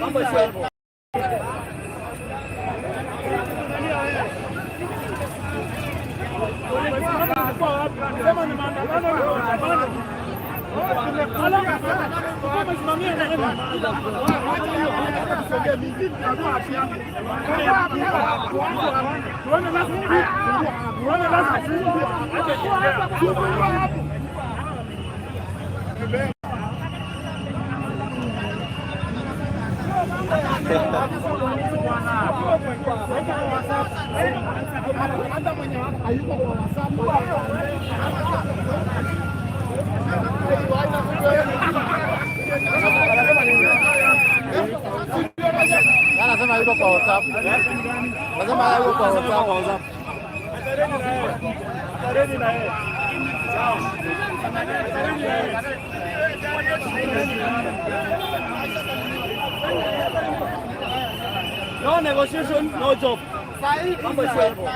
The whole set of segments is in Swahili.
Mambo sio hivyo. Anasema yuko kwa WhatsApp. Anasema yuko kwa WhatsApp. No negotiation, no job. Mambo sio hivyo.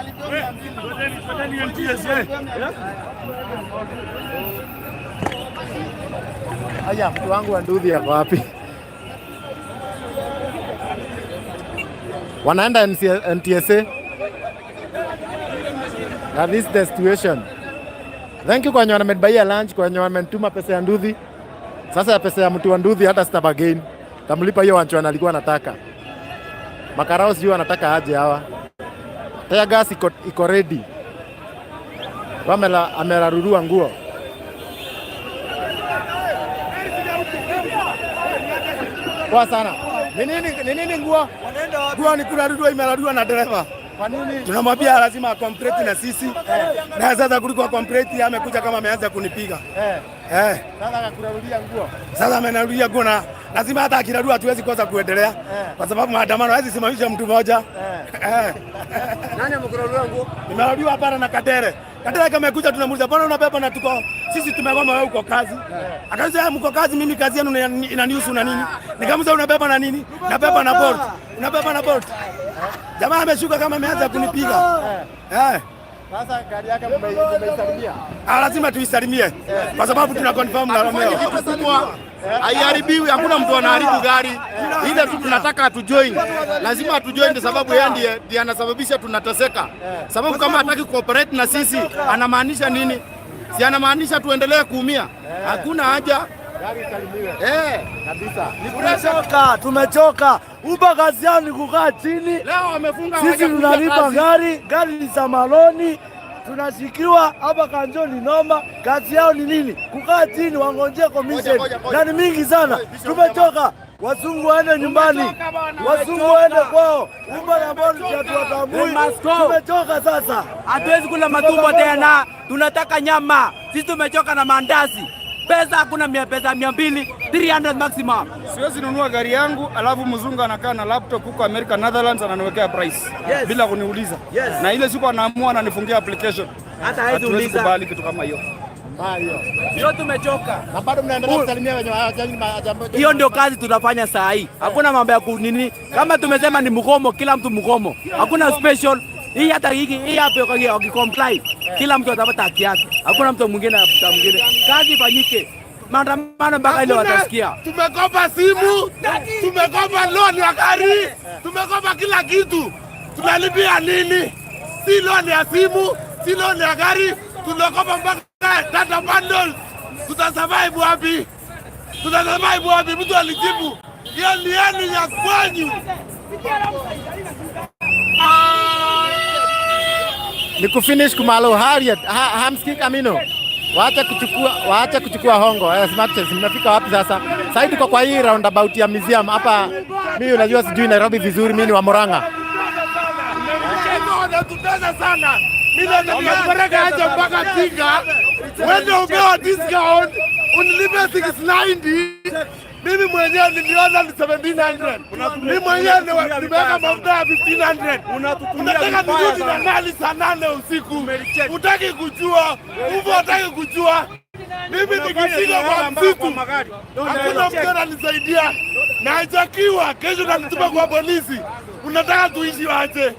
Aya, mtu wangu wa nduthi yako wapi? Wanaenda NC NTSA. Na this is the situation. Thank you kwa wenye wamenibuyia lunch, kwa wenye wamenituma pesa ya nduthi. Sasa ya pesa ya mtu wa nduthi hata sita bargain. Tamlipa hiyo wancho alikuwa anataka. Makarao sijui wanataka aje hawa. Tear gas iko ready. Wamela amerarurua nguo. Poa sana. Ni nini nguo? Nguo ni kurarurua, imerarurua na dereva. Kwa nini? Tunamwambia lazima acooperate na sisi, na sasa kuliko acooperate amekuja kama ameanza kunipiga. Eh. Sasa akakurarulia nguo. Sasa amenarudia nguo na lazima hata akirarua hatuwezi kosa kuendelea kwa sababu maandamano hawezi simamisha mtu mmoja. Eh. Nani amekurarulia nguo? Nimerarua hapana na Kadere. Kadere kama amekuja tunamuuliza, "Mbona unabeba na tuko sisi tumegoma, wewe uko kazi?" Akasema, "Mko kazi, mimi kazi yenu inanihusu na nini?" Nikamuuliza, "Unabeba na nini?" "Nabeba na Bolt." "Unabeba na Bolt?" Jamaa ameshuka kama ameanza kunipiga. Eh. Sasa gari yake mmeisalimia. Ah, lazima tuisalimie kwa sababu tuna confirm na Romeo. Kubwa haiharibiwi, hakuna mtu anaharibu gari ile tu, tunataka atujoin, lazima atujoin sababu yeye ndiye anasababisha tunateseka. Sababu kama hataki cooperate na sisi anamaanisha nini? Si anamaanisha tuendelee kuumia? Hakuna haja. Gari isalimiwe. Eh, Kabisa. ni pressure. Tumechoka, tumechoka. Uber kazi yao ni kukaa chini, Leo wamefunga, sisi hawajakuja tunalipa kazi. gari, gari ni za maloni, tunashikiwa hapa Kanjo ni noma. Kazi yao ni nini? Kukaa chini wangojee commission, Ngoja, ngoja, na ni mingi sana. Tumechoka. Wazungu waende nyumbani, wazungu waende kwao. Uber na Bolt hatuwatambui. Tumechoka sasa. Hatuwezi kula matumbo tena, tunataka nyama. Sisi tumechoka na mandazi. Pesa hakuna, mia pesa 200, 300 maximum. Siwezi nunua gari yangu alafu mzungu anakaa na laptop huko America Netherlands ananiwekea price bila kuniuliza. Na ile siku anaamua ananifungia application. Hata hawezi Hatuwezi uliza. kubali kitu kama hiyo. Mbaya hiyo. Hiyo tumechoka. Na bado mnaendelea kusalimia wenye Hiyo ndio kazi tunafanya saa hii. Hakuna mambo ya kunini. Kama tumesema ni mgomo, kila mtu mgomo. Hakuna special. Hii hata hii hapo wakicomply, kila mtu atapata haki yake. Hakuna mtu mwingine anafuta mwingine. Kazi ifanyike. Maandamano mpaka ile watasikia. Tumekopa simu, tumekopa loan ya gari, tumekopa kila kitu. Tunalipia nini? Si loan ya simu, si loan ya gari, tunakopa mpaka data bundles. Tutasurvive wapi? Tutasurvive wapi? Mtu alijibu hiyo ni yenu ya kwanyu. Ni kufinish kumalo Harriet ha, hamsikii Amino. Waache kuchukua hongo. Eh, smart chess nimefika wapi sasa? Sasa tuko kwa hii roundabout ya museum hapa. Mimi unajua sijui Nairobi vizuri, mimi ni wa Murang'a. Wanatutesa sana. Mimi naweza aje mpaka Thika. Wewe umewa discount unilipe 690. Mimi mwenyewe niliona ni 1700. Mimi mwenyewe nimeweka mafuta ya 1500. Unataka nirudi na nani saa 8 usiku? Utaki kujua, uvo utaki kujua. Mimi nikifika kwa msitu hakuna mtu ananisaidia, naachakiwa kesho nanituma kwa polisi. Unataka tuishi waje?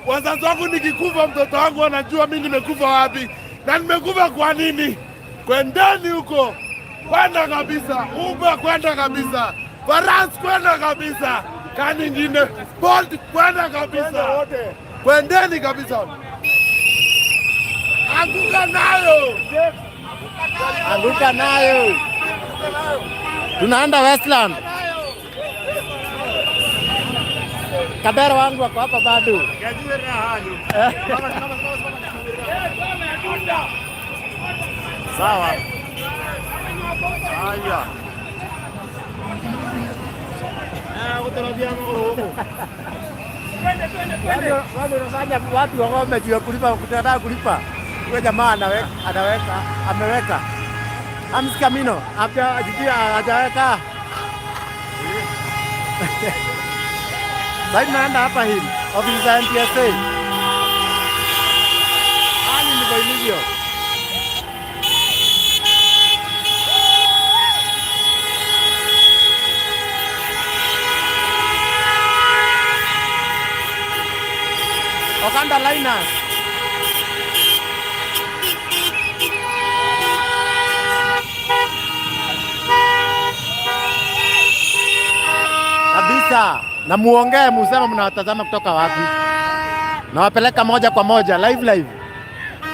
Wazazi wangu nikikufa, mtoto wangu anajua mimi nimekufa wapi na nimekufa kwa nini. Kwendeni huko, kwenda kabisa, Uber kwenda kabisa. Farans kwenda kabisa. Kani ingine Bolt kwenda kabisa. Kwendeni kabisa. Anguka nayo. Anguka nayo. Tunaenda Westland. Kabera wangu wako hapa bado. Sawa. Haya. Wale wanafanya watu wagome juu ya kulipa, kutaka kulipa. Huyo jamaa anaweka, anaweka, ameweka. Ams Camino, hajaweka. Sasa naenda hapa hivi, ofisi za NTSA. Hali ndivyo ilivyo. Oganda Liners. Kabisa. Na muongee, museme mnawatazama kutoka wapi. Nawapeleka moja kwa moja live live.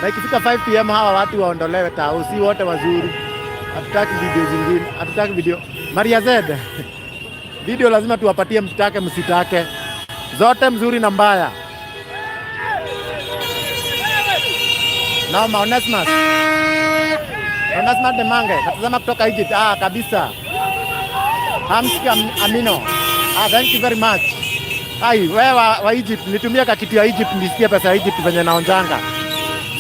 Na ikifika 5 pm hawa watu waondolewe tao, si wote wazuri. Hatutaki video zingine, hatutaki video. Maria Z. Video lazima tuwapatie, mtake msitake. Zote mzuri na mbaya. Naoma Onesmus. Onesmus Demange, natazama kutoka Egypt. Ah, kabisa. Hamski Amino. Ah, thank you very much. Ai, wewe wa Egypt, nitumie ka kitu ya Egypt nisikie pesa ya Egypt venye naonjanga.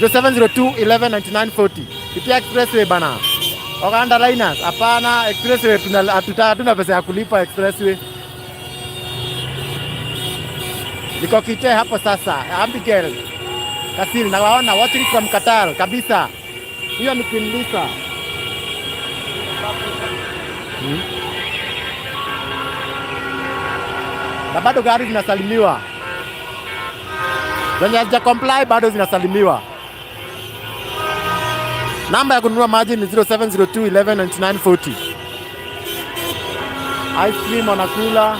0702 11 99 40. Pitia expressway bana. Oganda Liners, hapana expressway, hatuna pesa ya kulipa expressway. Niko Kite hapo sasa. Abigail Kasili nawaona watching from Qatar kabisa. Hiyo ni Queen Lisa. Na bado gari zinasalimiwa. Zenye hazija comply bado zinasalimiwa. Namba ya kununua maji ni 0702 11 99 40. Ice cream wanakula.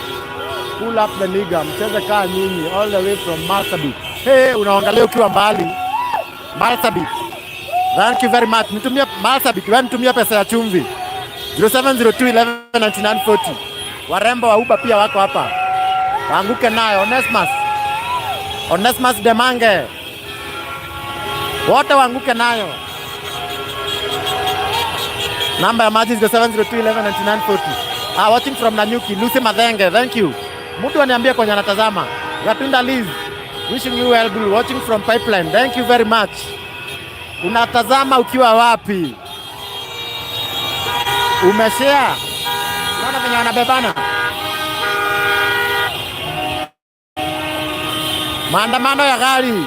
Pull up the nigga, mcheze kaa nyinyi all the way from Marsabit. Hey, unaangalia ukiwa mbali. Marsabit. Thank you very much. Nitumie Marsabit, wewe nitumie pesa ya chumvi. 0702 11 99 40. Warembo wa Uber pia wako hapa. Waanguke nayo Onesmus. Onesmus Demange. Wote waanguke nayo. Namba ya maji 0702 11 99 40. Ah, watching from Nanyuki, Lucy Madhenge, thank you. Mtu aniambie kwenye anatazama. Gatunda Liz, wishing you well blue, watching from Pipeline. Thank you very much. Unatazama ukiwa wapi? Umeshare? Unaona venye wanabebana? Maandamano ya gari.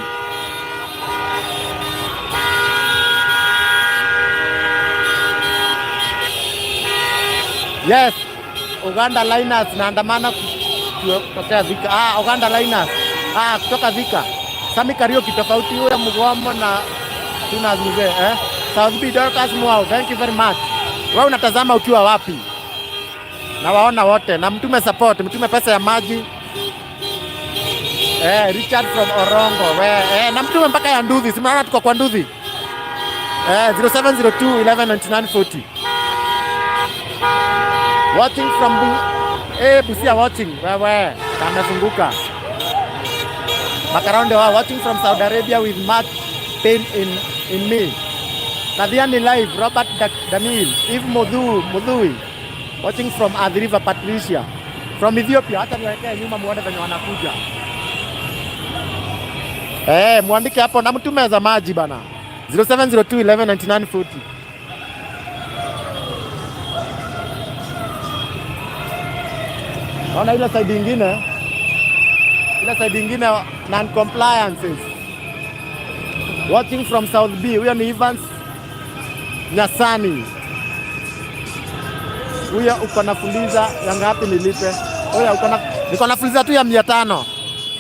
Yes, Uganda Liners naandamana kutokea Thika. Ah, Uganda Liners. Ah, kutoka Thika. Sami Kariuki tofauti huyo mgomo na tuna mzee eh. South B Dorcas Mwau, thank you very much. Wewe unatazama ukiwa wapi? Na waona wote na mtume support, mtume pesa ya maji. Richard from Orongo. We, na mtume mpaka ya Nduthi. Si mnaona tuko kwa Nduthi. 0702 11 99 40. Watching from Busia watching. Wewe, kamefunguka. Makaronde wa watching from Saudi Arabia with much pain in me. Nadhiani live, Robert Daniel, Eve Mudhui, watching from Athi River, Patricia, from Ethiopia. Hata niwekee nyuma muone venye wanakuja. Muandike hapo na mtume za maji bana. 0702 11 99 40. Naona ile side ingine, ile side ingine non compliances. Watching from South B, huyo ni Evans Nyasani. Huyo uko na fuliza ya ngapi nilipe? Huyo uko na, niko na fuliza tu ya 500.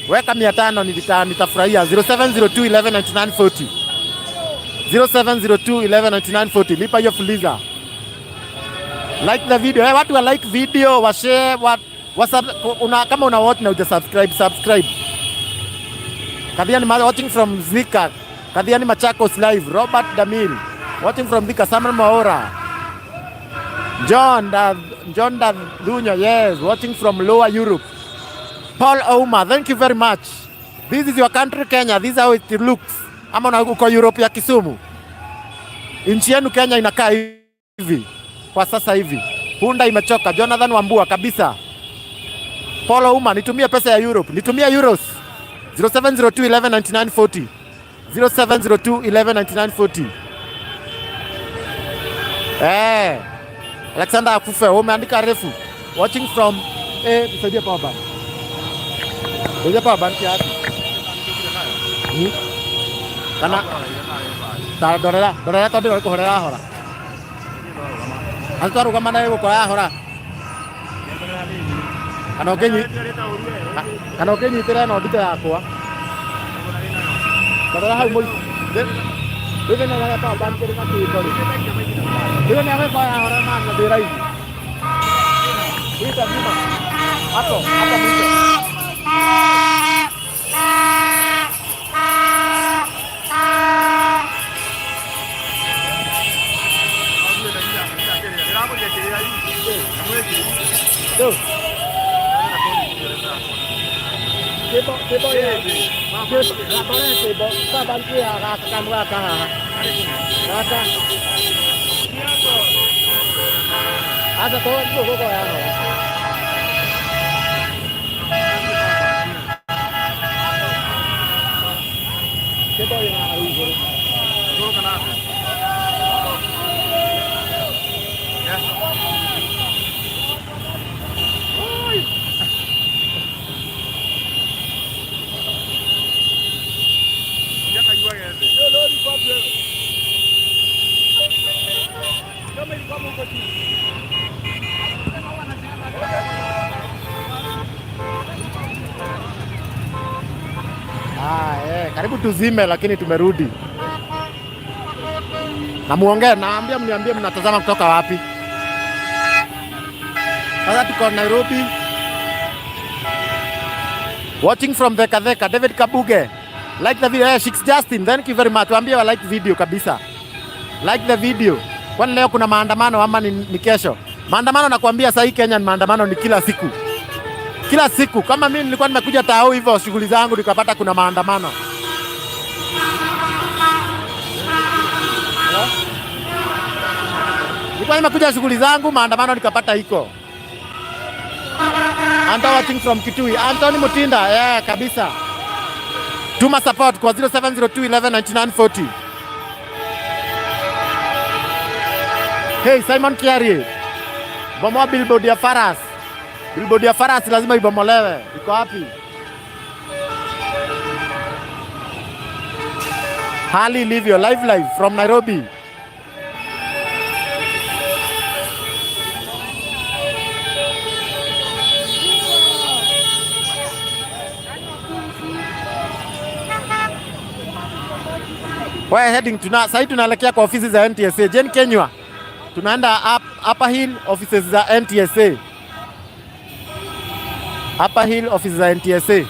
Weka 500 nitafurahia. 0702 11 99 40. 0702 11 99 40. Lipa hiyo fuliza. Like the video. Eh, watu wa like video, wa share, kama una watch na uja subscribe, subscribe. Kadhiani watching from Zika. Kadhiani Machakos live. Robert Damil watching from Thika. Samuel Maora. John Dadunyo, yes, watching from Lower Europe. Paul Ouma, thank you very much. This is your country Kenya. This is how it looks. Ama uko Europe ya Kisumu. Nchi yenu Kenya inakaa hivi kwa sasa hivi. Punda imechoka. Jonathan Wambua kabisa. Paul Ouma, nitumie pesa ya Europe. Nitumie euros. 0702 11 99 40. 0702 11 99 40. Eh. Alexander Akufe, umeandika refu. Watching from nisaidie power bank. Nisaidie power bank yapi? Kana ta ndorera, ndorera tondu ndĩrona kũhorera hora. Atĩ twarũgama nayo gũkora yahora. Kana ũkĩnyi kana ũkĩnyitĩra ĩno ndute yakwa. Ndorera hau mũico. Rĩu nĩ harĩa power bank ĩrĩ na kĩndũ rĩ. Rĩu nĩ agĩkorwo yahora na ndĩ raithi. Ita nyuma. Hapo, hapo mwisho. Rĩu. Kĩbo, kĩbo ya. Kĩbo, ndore kĩbo. Power bank ya gaka kandu gaka haha. Gaka. Acha to gũkũ yahora. Kĩbo ĩna hau igũrũ. Ah, karibu tuzime lakini tumerudi. Na muongee, naambia mniambie mnatazama kutoka wapi. Sasa tuko Nairobi. Watching from Theka Theka, David Kabuge. Like the video. Shix Justin, thank you very much. Waambie wa like video kabisa. Like the video. Kwani leo kuna maandamano ama ni kesho? Maandamano nakwambia sasa hii Kenya ni maandamano ni kila siku. Kila siku. Kama mimi nilikuwa nimekuja tao hivyo shughuli zangu nikapata kuna maandamano. Nilikuwa nimekuja shughuli zangu maandamano nikapata iko. Anto watching from Kitui. Anthony Mutinda, yeah, kabisa. Tuma support kwa 0702 11 99 40. Hey, Simon Kiari. Bomoa billboard ya Faras. Billboard ya Faras lazima ibomolewe. Iko wapi? Hali ilivyo live live from Nairobi. We're heading to sasa tunaelekea kwa ofisi za NTSA. Jane Kenywa. Tunaenda Upper Hill offices za NTSA. Upper Hill offices za NTSA.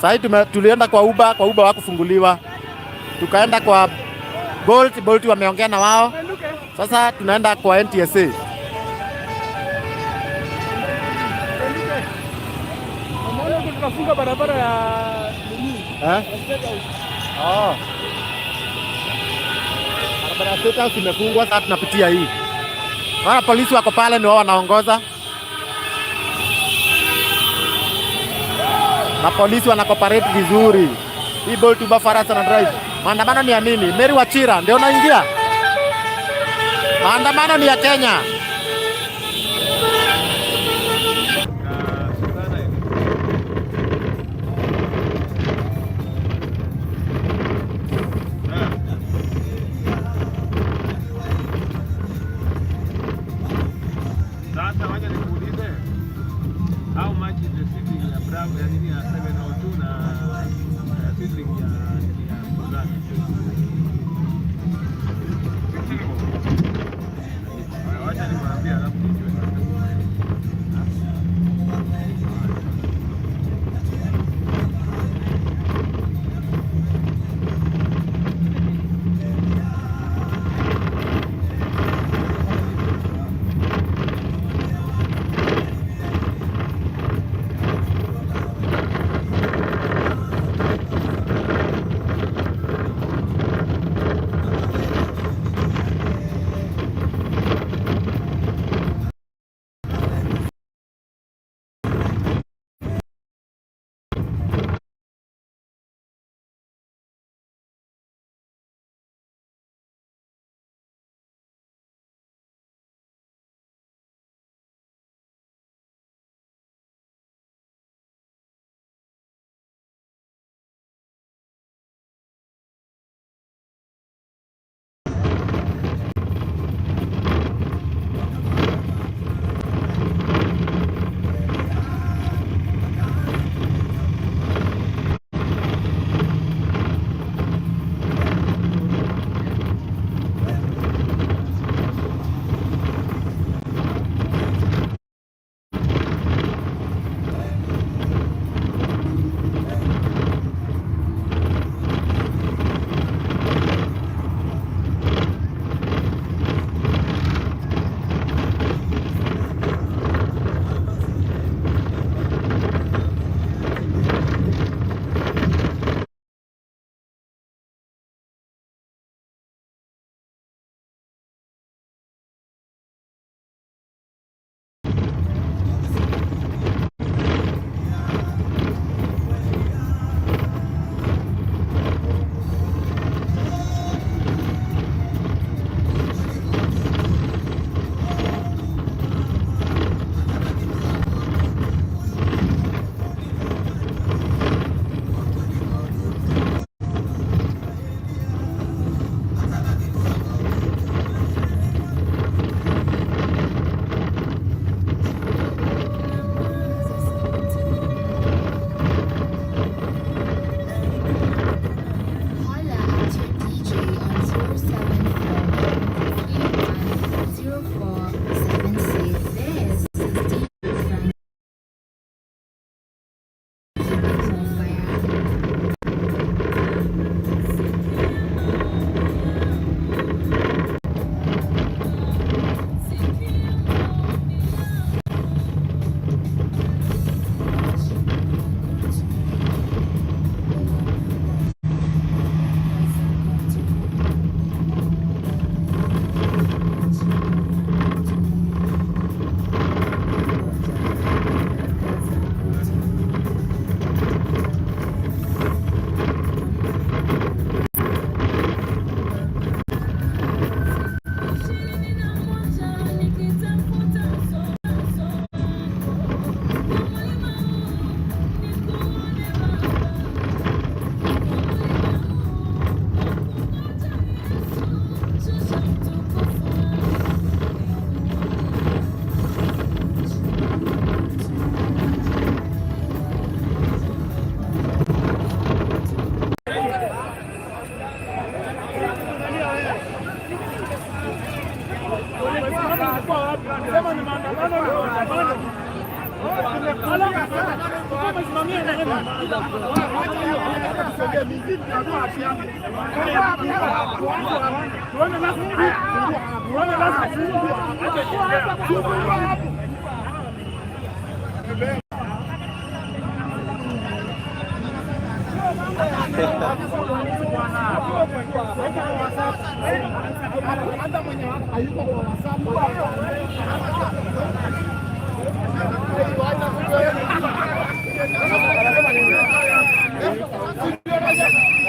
Sasa tulienda kwa Uber, kwa Uber hawakufunguliwa. Tukaenda kwa Bolt, Bolt wameongea na wao. Sasa tunaenda kwa NTSA. Tunafunga barabara ya nini? Eh? Oh. Barabara ya State House imefungwa, sasa tunapitia hii. Wana polisi wako pale, ni wao wanaongoza. Na polisi wana cooperate vizuri. Hii Bolt Uber Faras na drive. Maandamano ni ya nini? Mary Wachira ndio naingia. Maandamano ni ya Kenya. Sasa wacha nikuulize, how much is the seedling ya Bravo ya nini ya 702 na seedling ya nini ya Suzana? 15 bob. Wacha niwaambie alafu nijue.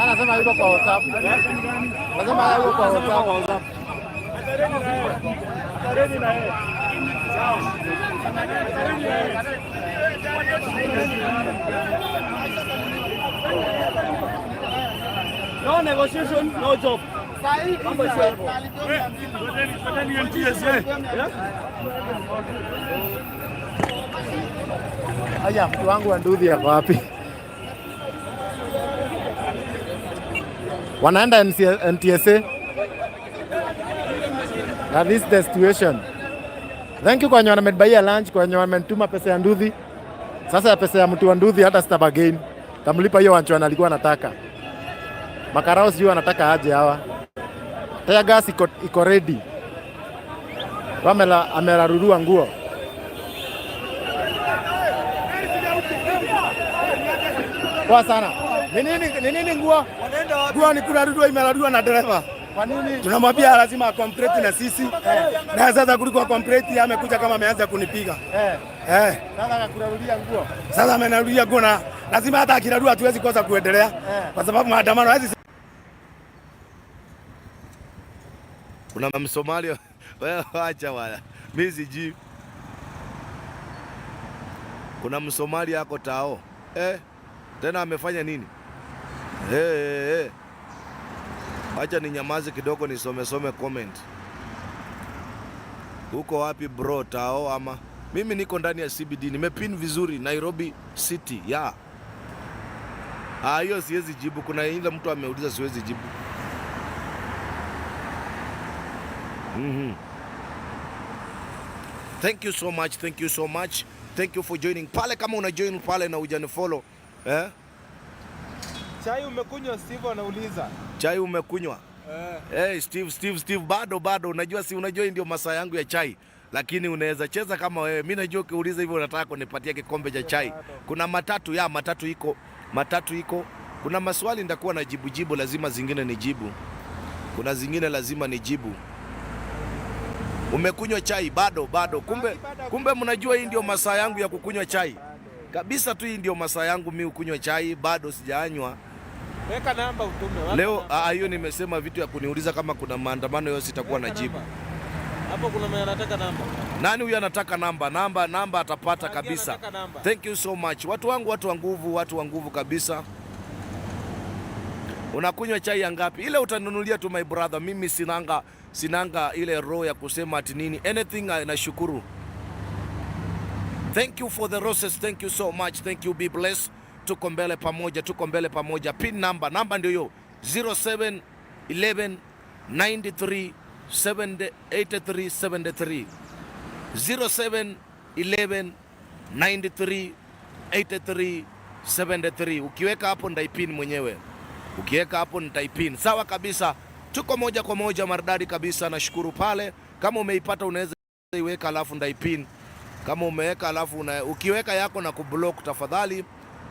Anasema yuko kwa WhatsApp. Anasema yuko kwa WhatsApp. No negotiation, no job. Mambo sio hivyo. Aya, mtu wangu wa nduthi yako wapi? Wanaenda NC NTSA. That is the situation. Thank you kwa wenye wamenibuyia lunch, kwa wenye wamenituma pesa ya nduthi. Sasa ya pesa ya mtu wa nduthi hata sita bargain. Tamlipa hiyo wancho alikuwa anataka. Makarao sijui wanataka aje hawa. Tear gas iko ready. Pamela amerarurua nguo. Poa sana. Ni nini nguo? Nguo ni kurarudwa, imerarudwa na dereva. Kwa nini? Tunamwambia lazima cooperate na sisi, na sasa kuliko cooperate amekuja kama ameanza kunipiga. Eh. Sasa akakurarulia nguo. Sasa amenarudia nguo na lazima hata akirarua hatuwezi kosa kuendelea kwa sababu maandamano hawezi. Kuna Msomalia, wewe acha wala. Mimi sijui. Kuna Msomalia ako tao. Eh, tena amefanya nini? Eh, eh, eh. Acha ninyamaze kidogo nisome some comment. Uko wapi bro, tao ama? Mimi niko ndani ya CBD, nimepin vizuri Nairobi City, yeah. Ah, hiyo siwezi jibu. Kuna ile mtu ameuliza, siwezi jibu. Thank you so much, thank you so much. Thank you for joining. Pale kama una join pale na hujanifollow, eh? Chai umekunywa? Steve anauliza. Chai umekunywa? Eh. Hey, Steve, Steve, Steve, bado bado, unajua si unajua hii ndio masaa yangu ya chai, lakini unaweza cheza kama wewe. Mimi najua ukiuliza hivyo unataka kunipatia kikombe cha chai. Kuna matatu ya matatu iko, matatu iko. Kuna maswali nitakuwa na jibu jibu, lazima zingine nijibu. Kuna zingine lazima nijibu. Umekunywa chai? Bado bado. Kumbe mnajua hii ndio masaa yangu ya kukunywa chai kabisa tu. Hii ndio masaa yangu mimi kunywa chai, bado sijaanywa. Weka namba utume. Weka Leo namba. hiyo nimesema vitu ya kuniuliza kama kuna maandamano yote sitakuwa Weka na jibu. namba. Hapo kuna mwenye anataka namba. Nani huyu anataka namba? Namba namba atapata Mwangi kabisa. anataka namba. Thank you so much. Watu wangu, watu wa nguvu, watu wa nguvu kabisa. Unakunywa chai ya ngapi? Ile utanunulia tu my brother. Mimi sinanga ile roho ya kusema ati nini. Anything nashukuru. Thank you for the roses. Thank you so much. Thank you. Be blessed. Tuko mbele pamoja, tuko mbele pamoja. Pin number, namba ndio hiyo 07 11 93 70 83 73, 07 11 93 83 73. Ukiweka hapo nitaipin mwenyewe, ukiweka hapo nitaipin. Sawa kabisa, tuko moja kwa moja maridadi kabisa. Nashukuru pale, kama umeipata unaweza iweka alafu ndaipin. Kama umeweka alafu ukiweka yako na kublock tafadhali.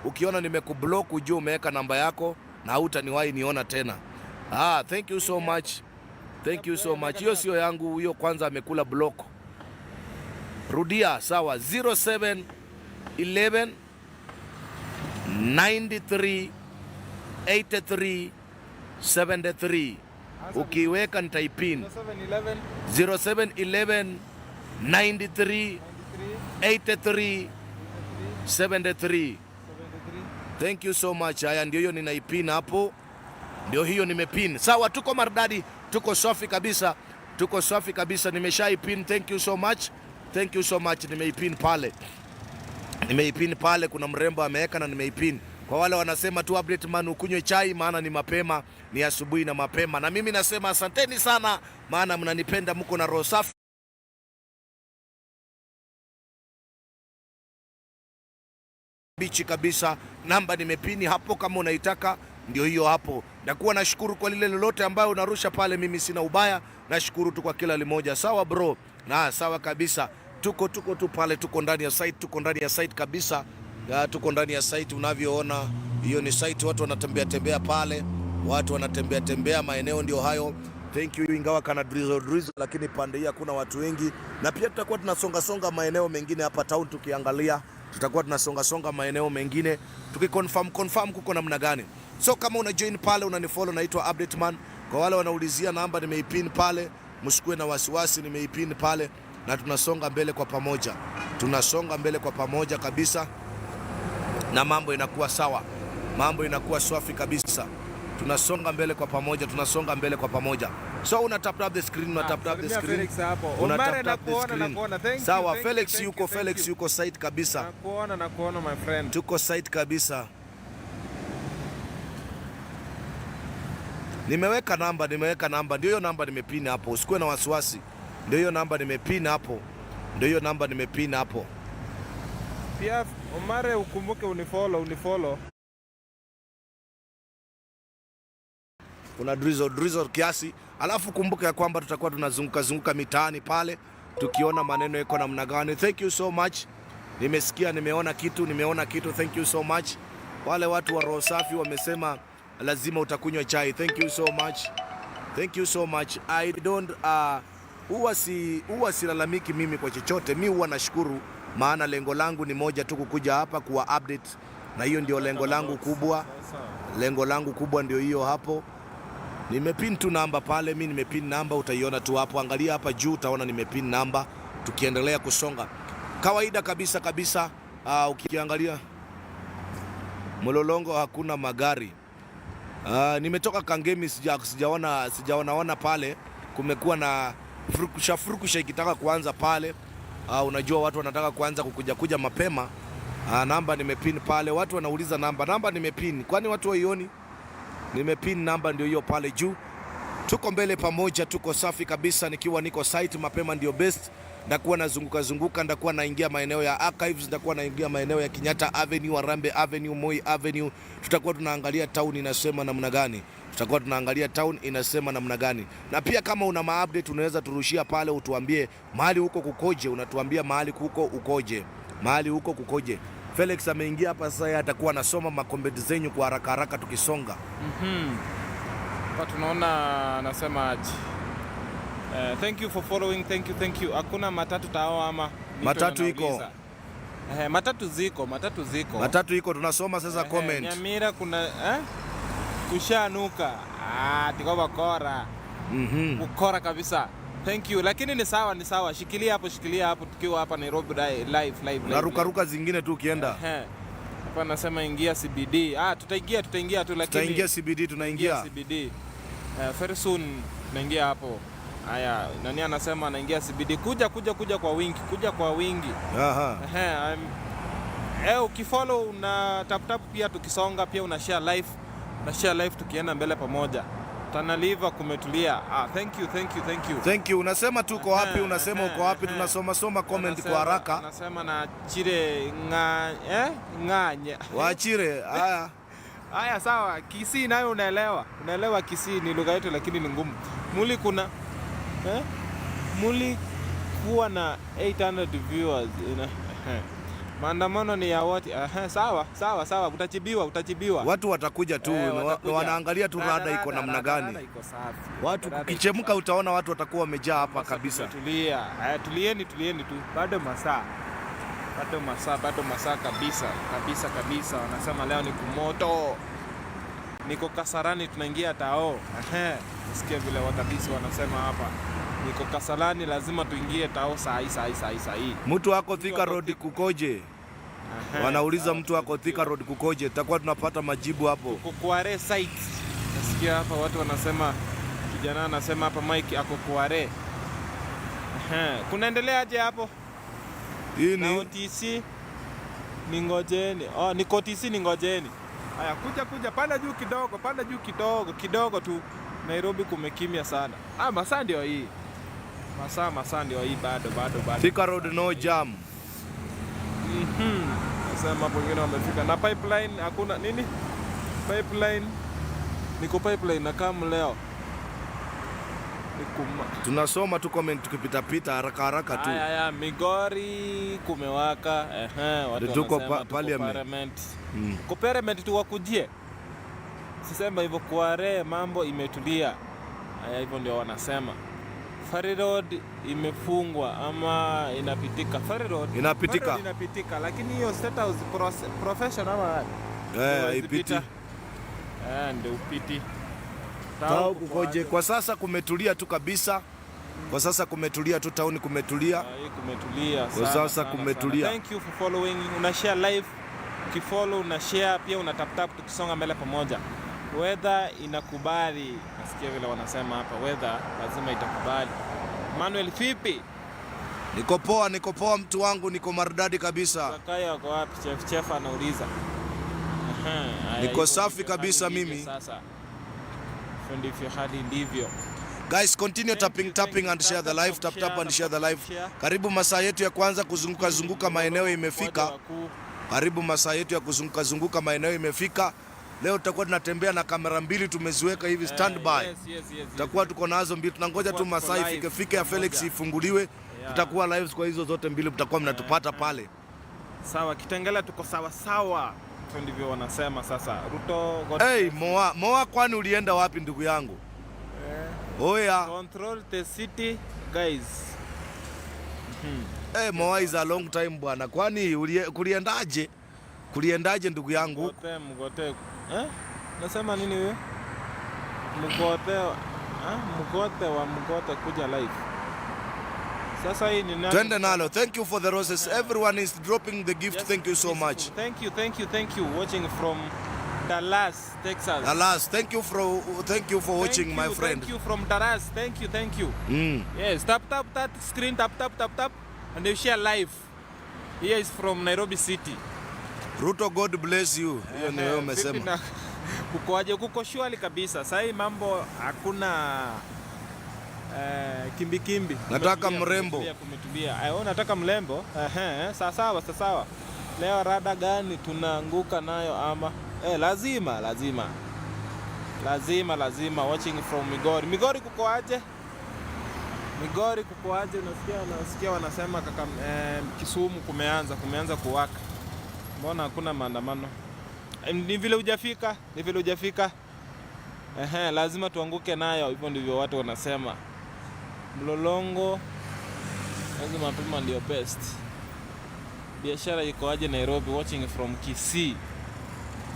Ukiona nimekublock ujue umeweka namba yako na hutaniwahi niona tena. Ah, thank you so much. Thank you so much. Hiyo sio yangu, hiyo kwanza amekula block. Rudia, sawa, 07 11 93 83 73. Ukiweka nitaipin. 0711 07 11 93 83 73. Thank you so much. Haya, ndio hiyo ninaipin hapo, ndio hiyo nimepin. Sawa, tuko maridadi, tuko safi kabisa, tuko safi kabisa. Nimeshaipin. Thank you so much, thank you so much. Nimeipin pale, nimeipin pale. Kuna mrembo ameweka na nimeipin. Kwa wale wanasema tu update man, ukunywe chai, maana ni mapema, ni asubuhi na mapema. Na mimi nasema asanteni sana, maana mnanipenda, mko na roho safi. Bichi kabisa. Namba nimepini hapo, kama unaitaka ndio hiyo hapo. Nakuwa nashukuru kwa lile lolote ambayo unarusha pale, mimi sina ubaya, nashukuru tu kwa kila limoja. Sawa bro, na sawa kabisa. Tuko tu pale, tuko ndani ya site, tuko ndani ya site kabisa. Ya, tuko ndani ya site unavyoona, hiyo ni site, watu wanatembea tembea pale, watu wanatembea tembea, maeneo ndio hayo. Thank you, ingawa kana drizzle drizzle, lakini pande hii hakuna watu wengi, na pia tutakuwa tunasonga songa maeneo mengine hapa town, tukiangalia tutakuwa tunasonga songa maeneo mengine tukiconfirm confirm kuko namna gani. So kama una join pale unanifollow, naitwa Update Man. Kwa wale wanaulizia namba nimeipin pale, msikuwe na wasiwasi, nimeipin pale na tunasonga mbele kwa pamoja, tunasonga mbele kwa pamoja kabisa na mambo inakuwa sawa, mambo inakuwa swafi kabisa. Tunasonga mbele kwa pamoja, tunasonga mbele kwa pamoja. So una tap tap the screen, una tap tap the Salimia screen, Felix hapo. una Omare, tap tap the nakuona, screen. nakuona. Thank you, Sawa, thank you, Felix thank you, yuko, thank Felix you. yuko site kabisa, Nakuona, nakuona my friend. Tuko site kabisa. Nimeweka namba, nimeweka namba, ndio hiyo namba nimepin hapo, usikuwe na wasiwasi. Ndio hiyo namba nimepin hapo, ndio hiyo namba nimepin hapo. Pia Omare, ukumbuke unifollow, unifollow. Kuna drizzle drizzle kiasi, alafu kumbuka ya kwamba tutakuwa tunazunguka zunguka mitaani pale tukiona maneno iko namna gani. Thank you so much, nimesikia, nimeona kitu, nimeona kitu. Thank you so much. Wale watu wa roho safi wamesema lazima utakunywa chai. Thank you so much, thank you so much. I don't huwa silalamiki mimi kwa chochote, mi huwa nashukuru, maana lengo langu ni moja tu, kukuja hapa kuwa update, na hiyo ndio lengo langu kubwa. Lengo langu kubwa ndio hiyo hapo. Nimepin tu namba pale, mi nimepin namba, utaiona tu hapo. Angalia hapa juu, utaona nimepin namba. Tukiendelea kusonga kawaida kabisa kabisa. Ukiangalia Mlolongo hakuna magari. Nimetoka Kangemi, sijaonaona pale, kumekuwa na furukusha furukusha ikitaka kuanza pale. Unajua watu wanataka kuanza kukuja kuja mapema. Namba nimepin pale, watu wanauliza namba, namba nimepin, kwani watu waioni? Nimepin namba ndio hiyo pale juu. Tuko mbele pamoja, tuko safi kabisa, nikiwa niko site mapema ndio best. Ndakuwa nazunguka zunguka, ndakuwa naingia maeneo ya Archives, ndakuwa naingia maeneo ya Kenyatta Avenue, Harambee Avenue, Moi Avenue. Tutakuwa tunaangalia town inasema namna gani, tutakuwa tunaangalia town inasema namna gani. Na pia kama una maupdate unaweza turushia pale, utuambie mahali huko kukoje, unatuambia mahali huko ukoje, mahali huko kukoje. Felix ameingia hapa sasa, yeye atakuwa anasoma makomenti zenyu kwa haraka haraka tukisonga. Hapa tunaona anasema aje. Thank you for following, thank you, thank you. Hakuna matatu tao ama Nito Matatu iko. anauliza. Matatu ziko, matatu ziko. Matatu iko, tunasoma sasa comment. Nyamira kuna kushanuka. Ah, tiko bakora. Ukora kabisa. Thank you. Lakini ni sawa, ni sawa. Shikilia hapo tukiwa hapa Nairobi live live live. Na rukaruka zingine tu ukienda. Hapa nasema ingia CBD. Ah, tutaingia tu lakini Tutaingia CBD, tunaingia. CBD. Very soon tunaingia hapo. Haya, nani anasema anaingia CBD? Kuja kuja kuja kwa wingi, kuja kwa wingi. Aha. Ukifollow una tap tap pia tukisonga pia una share live. Una share live tukienda mbele pamoja. Tana River kumetulia. Ah, thank you, thank you, thank you. Thank you. Unasema tuko wapi? Unasema uko wapi? Tunasoma soma comment kwa haraka. Anasema na chire nga nganya. Waachire. Haya. Haya sawa, Kisii nayo unaelewa. Unaelewa Kisii ni lugha yetu lakini ni ngumu. Muli kuna muli kuwa na 800 viewers ina. Maandamano ni ya wote. Sawa, sawa, sawa, utachibiwa, utachibiwa. Watu watakuja tu, Watakuja. wanaangalia tu rada iko namna gani. Rada iko safi. Watu Rada iko kukichemka, utaona watu watakuwa wamejaa hapa kabisa. Tulia. Haya, tulieni, tulieni tu. Bado masaa. Bado masaa, bado masaa kabisa, kabisa kabisa. Wanasema leo ni kumoto. Niko Kasarani tunaingia tao. Nasikia vile wadadisi wanasema hapa. Niko Kasarani lazima tuingie tao saa hii saa hii saa hii saa hii. Mtu ako Thika Road kukoje? Wanauliza mtu ako Thika Road kukoje? Tutakuwa tunapata majibu hapo. Kukware site. Nasikia hapa watu wanasema, kijana anasema hapa Mike ako Kware. Kunaendelea aje hapo? Hii Na OTC ningojeni. Oh, niko OTC ningojeni. Haya, kuja kuja, panda juu kidogo, panda juu kidogo, kidogo tu. Nairobi kumekimya sana. Ah, masaa ndio hii. Masaa ndio hii bado bado bado. Thika Road no jam. Nasema hapo wengine wamefika na pipeline, hakuna nini pipeline, niko pipeline na kam leo Nikuma. Tunasoma tu comment tukipita pita haraka haraka tu. Haya, haya, Migori kumewaka. Ehe, watu Tuko wanasema tuko parliament. parliament. Ko parliament tuwakujie. Sisema hivyo Kware mambo imetulia. Haya, hivyo ndio wanasema. Ferry Road imefungwa ama inapitika? Ferry Road Inapitika. Ferry Road inapitika, lakini hiyo State House profession ama Eh, haipiti. Eh, ndio upiti. Tao kukoje? Kwa sasa kumetulia tu kabisa. Kwa sasa kumetulia tu, town kumetulia. Hii kumetulia Kwa sana, sasa sana, kumetulia. sana. Thank you for following. Una share live, ukifollow una share pia, una tap tap, tukisonga mbele pamoja. Weather inakubali, nasikia vile wanasema hapa, weather lazima itakubali. Manuel vipi? Niko poa, niko poa mtu wangu, niko maridadi kabisa. Zakayo ako wapi? Chef chef anauliza. Aha, haya, Niko hivyo safi ndivyo kabisa hali ilivyo mimi. Sasa hivyo ndivyo hali ilivyo. Guys, continue Thank tapping you, tapping thank you. and share the Tap, live, tap, tap tap and share, share the tap, live. share. Karibu masaa yetu ya kwanza kuzunguka zunguka maeneo imefika. Waje wakuu. Karibu masaa yetu ya kuzunguka zunguka maeneo imefika. Leo tutakuwa tunatembea na kamera mbili tumeziweka hivi standby. Yes. Tutakuwa tuko nazo mbili, tunangoja tu Tutakuwa tuko masaa live ifike fike ya Felix pamoja. ifunguliwe. Yeah. Tutakuwa live kwa hizo zote mbili, mtakuwa mnatupata pale. Sawa, Kitengela tuko sawa sawa. Hivyo ndivyo wanasema sasa. Ruto God Hey, Moa, Moa, kwani ulienda wapi ndugu yangu? Oya. Control the city guys. Hey, Moa is a long time bwana. Kwani kuliendaje? Kuliendaje ndugu yangu? Mgote, mgote. Eh? Nasema nini huyo? Mgote, eh? Mgote wa mgote kuja live. Sasa hii ni nani? Twende nalo. Thank you for the roses. Everyone is dropping the gift. Just Thank you so much. peaceful. Thank you, thank you, thank you. Watching from Dallas, Texas. Alas, thank you for watching, Thank my you, friend. Thank you from Dallas. Thank you, thank you. Yes, tap tap that screen, tap tap tap tap, and you share live. Here is from Nairobi City. Ruto, God bless you. Hiyo ni wewe Vipi umesema. na kukoaje? Kuko shwari kabisa. Sasa hii mambo hakuna kimbi kimbi. Nataka Kumetulia, mrembo. kumetulia, Kumetulia. Ayo, nataka mrembo. Ehe, sawa sawa, sawa sawa. Leo rada gani tunaanguka nayo ama? Lazima, lazima. Lazima, lazima. Watching from Migori. Migori kuko aje? Migori kuko aje? Unasikia wanasema kaka, Kisumu kumeanza kuwaka. Mbona hakuna maandamano? Ni vile hujafika, ni vile hujafika. Ehe, lazima tuanguke nayo, hivyo ndivyo watu wanasema. Mlolongo lazima mapema ndio best. Biashara iko aje Nairobi? Watching from Kisii.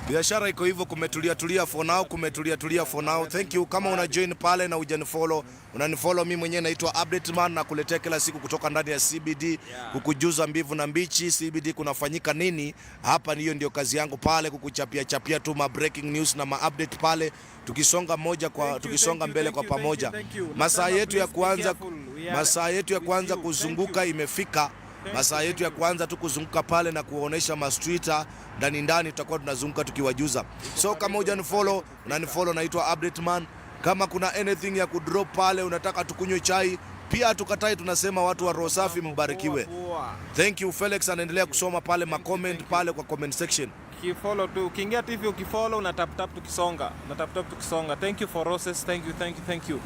Biashara iko hivyo, kumetulia tulia for now, kumetulia tulia for now. Thank you. Kama una join pale na hujanifollow, unanifollow mimi mwenyewe naitwa Update Man na kuletea kila siku kutoka ndani ya CBD, kukujuza mbivu na mbichi CBD kunafanyika nini hapa. Hiyo ndio kazi yangu pale, kukuchapia chapia tu ma breaking news na ma update pale, tukisonga moja kwa Thank you, tukisonga thank you, mbele thank kwa you, thank you, pamoja. thank you. Masaa Nasema yetu ya please be kuanza careful. We are masaa yetu ya with kuanza you. Thank kuzunguka you. imefika. Masaa yetu ya kwanza tu kuzunguka pale na kuonesha mastreeta ndani ndani, tutakuwa tunazunguka tukiwajuza. So kama hujanifollow, unanifollow, naitwa Update Man. Kama kuna anything ya kudrop pale, unataka tukunywe chai pia tukatai, tunasema watu wa roho safi mbarikiwe. Poa. Thank you. Felix anaendelea kusoma pale ma comment pale kwa comment section. Ukifollow tu, ukiingia tu hivi ukifollow na tap tap tukisonga, na tap tap tukisonga. Thank you for roses, thank you, thank you, thank you.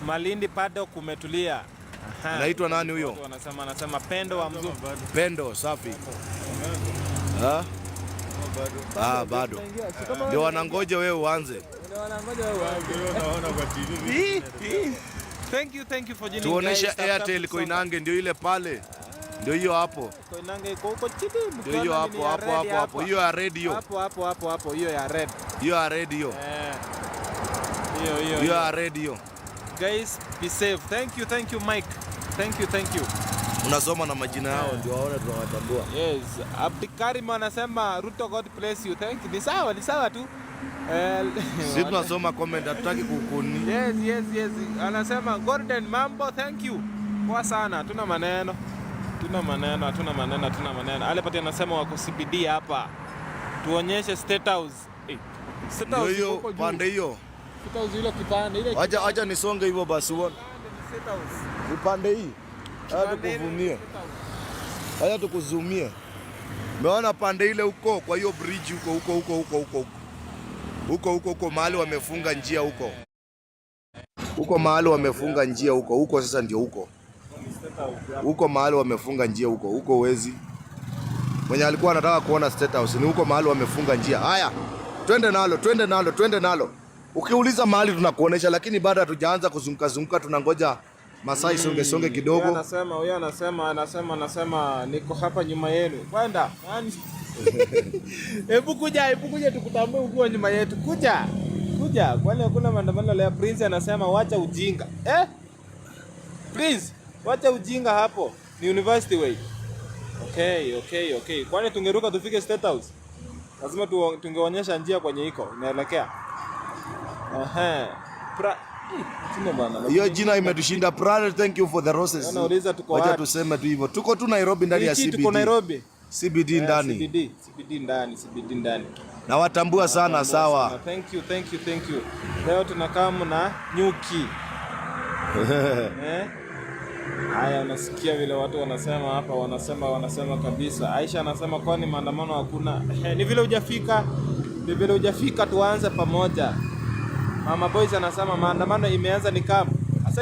Malindi bado kumetulia. Aha. Anaitwa nani huyo? Watu wanasema anasema Pendo wa Mzungu. Pendo safi. Ha? Ah, bado ndio wanangoja wewe uanze. Thank you, thank you for joining Tuoneshe guys. Tap, tap, Airtel tukisonga. Koinange, ndio ile pale, ndio hiyo hapo, Koinange iko huko chini. ndio hiyo Mkiona hapo ni ya hapo red hapo hapo, hapa. hiyo ya radio, Hapo hapo hapo hapo, hiyo ya red. hiyo ya radio, Eh. Hiyo hiyo. hiyo ya radio. Guys, be safe. Thank you, thank you Mike. Thank you, thank you. Unasoma na majina yao ndio waone tunawatambua. Yes, Abdikarim anasema Ruto God bless you. Thank you. Ni sawa, ni sawa tu. Sisi tunasoma comment, hatutaki kukuni. Yes. Anasema Gordon mambo, thank you. Poa sana, hatuna maneno. Hatuna maneno, hatuna maneno, hatuna maneno. Alepati anasema wako CBD hapa. Tuonyeshe State House. State Ndio House iko hiyo huko juu. pande hiyo. State House ile kipande ile. Acha acha nisonge hivyo basi uone. State House. Upande hii. Acha Kipande ile tukuvumie. State House. Acha tukuzumie. Umeona pande ile huko kwa hiyo bridge huko huko huko huko huko huko huko huko mahali wamefunga njia huko huko mahali wamefunga njia huko huko, sasa ndio huko huko mahali wamefunga njia huko huko, wezi mwenye alikuwa anataka kuona State House ni huko mahali wamefunga njia. Haya, twende nalo, twende nalo, twende nalo. Ukiuliza mahali tunakuonesha, lakini bado hatujaanza kuzunguka zunguka, tunangoja masaa isonge songe kidogo. Anasema huyo anasema niko hapa nyuma yenu. Kwenda. Nani? Hebu kuja, hebu kuja tukutambue ukiwa nyuma yetu. Kuja. Kuja. Kwani hakuna maandamano leo? Prince anasema wacha ujinga. Eh? Prince, wacha ujinga hapo. Ni University Way. Okay. Kwani tungeruka tufike State House? Lazima tungeonyesha njia kwenye iko inaelekea. Ehe. Sina bana. Hiyo jina imetushinda. Prado, thank you for the roses. Nauliza tuko Wacha wapi? tuseme tu hivyo. Tuko tu Nairobi ndani ya Hiki CBD. tuko Nairobi. CBD ndani. CBD, CBD ndani, CBD ndani. Nawatambua sana, Natambua sawa. sana. Thank you, thank you, thank you. Leo tunakaa na nyuki. Eh? Haya, unasikia vile watu wanasema hapa, wanasema kabisa. Aisha anasema kwani maandamano hakuna? Ni vile hujafika, ni vile hujafika, tuanze pamoja. Mama Boys anasema maandamano imeanza ni kama sasa,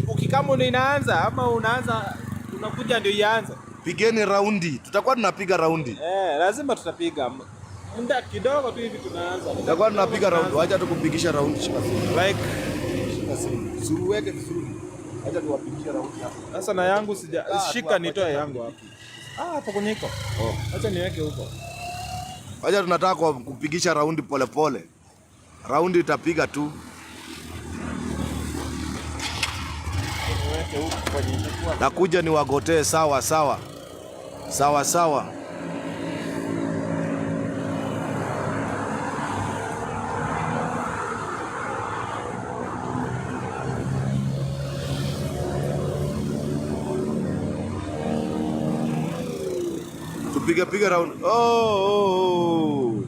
ukikamu ndio inaanza ama unaanza unakuja ndio ianze? Pigeni raundi, tutakuwa tunapiga raundi. Eh, lazima tutapiga muda kidogo tu hivi tunaanza. Tutakuwa tunapiga raundi. Wacha tukupigisha raundi, shika simu. Like Shika simu. Usiweke vizuri. Wacha tuwapigishe raundi hapo. Sasa na yangu sija shika, nitoe yangu hapo. Ah, hapo kwenye iko. Acha niweke huko. Wacha tunataka kupigisha raundi polepole. Raundi itapiga tu. Niweke huko kwenye itakuwa. Nakuja niwagotee sawa sawa. Sawa sawa. Tupige piga round. Oh.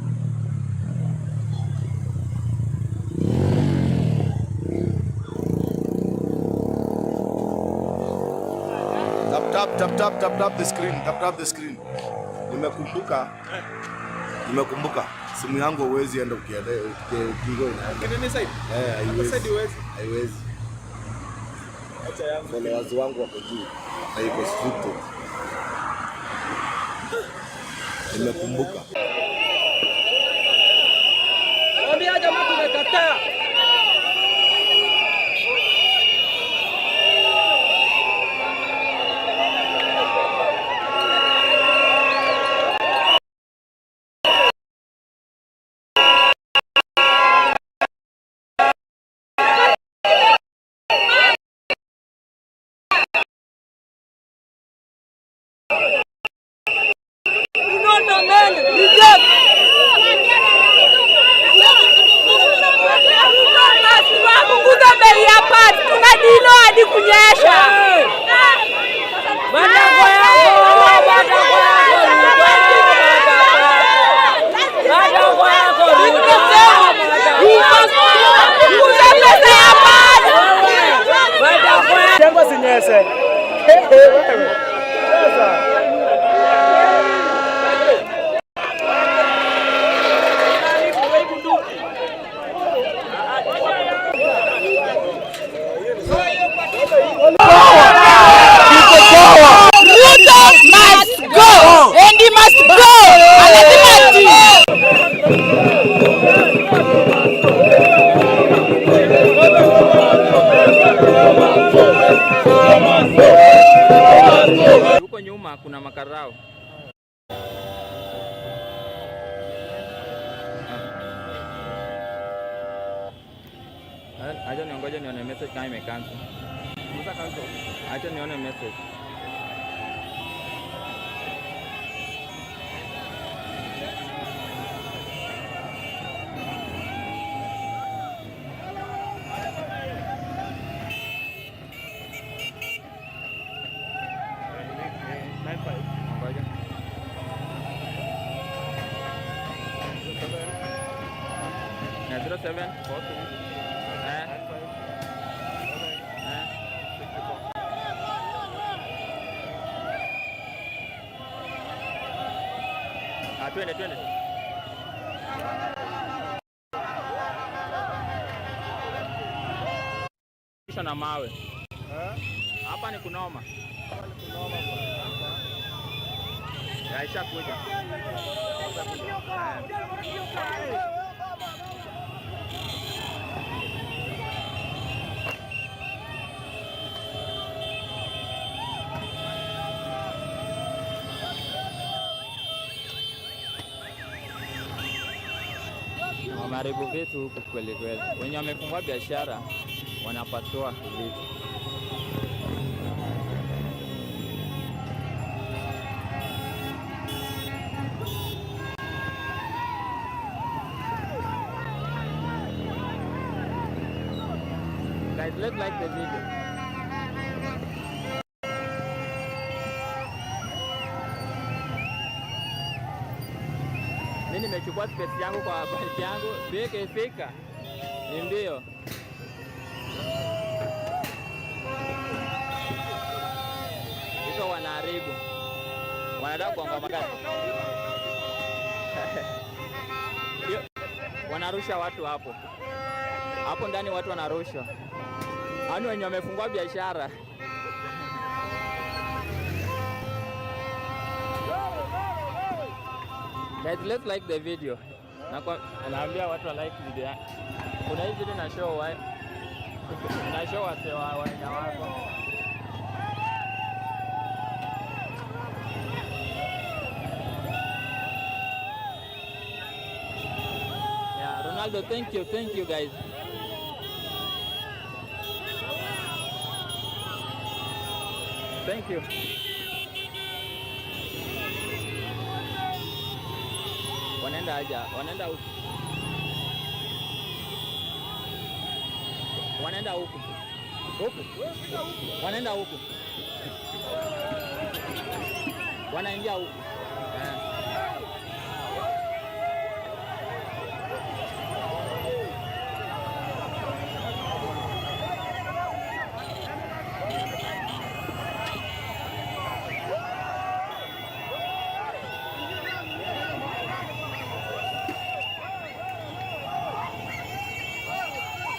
Tap tap tap tap tap tap the screen, tap tap the screen. Nimekumbuka. Nimekumbuka. Simu yangu huwezi enda ukienda ukiingia inaenda. Kinini side? Eh, Hapa haiwezi. side huwezi. Haiwezi. Acha yangu. Followers wangu wako juu na iko restricted. Nimekumbuka. Mwambia jamaa tumekataa. Do not amend. Reject. Punguza bei ya pads, tunadilo hadi kunyesha. Matako yako, matako yako, Ruto, matako yako, Ruto, Punguza pesa ya pads. matako yako. Jengo sinyeshe. Wewe. Sasa. Ruto must go and he must go. Lazima ati. Huko nyuma kuna makarao. Acha niongoje nione message kama imecancel. Acha nione message. Ngoja. Na 07 42. Twende twende. Na mawe. Hapa ni kunoma. Yaisha kuja. Wameharibu vitu huku kweli kweli. Wenye wamefungua biashara wanapasua vitu. Guys, let's like the video. Mimi nimechukua space yangu kwa bike yangu, bike ifika ni mbio. Hizo wanaharibu, wanataka kugonga magari, wanarusha watu hapo hapo ndani, watu wanarushwa, yaani wenye wamefungua biashara. Guys, let's like the video. Naambia watu wa like video. Kuna hii video na show wa na show wase wa wenye wako. Yeah, Ronaldo, thank you guys. Thank you. Wanaenda aja, wanaenda huku. Wanaenda huku. Huku. Wanaenda huku. Wanaingia huku.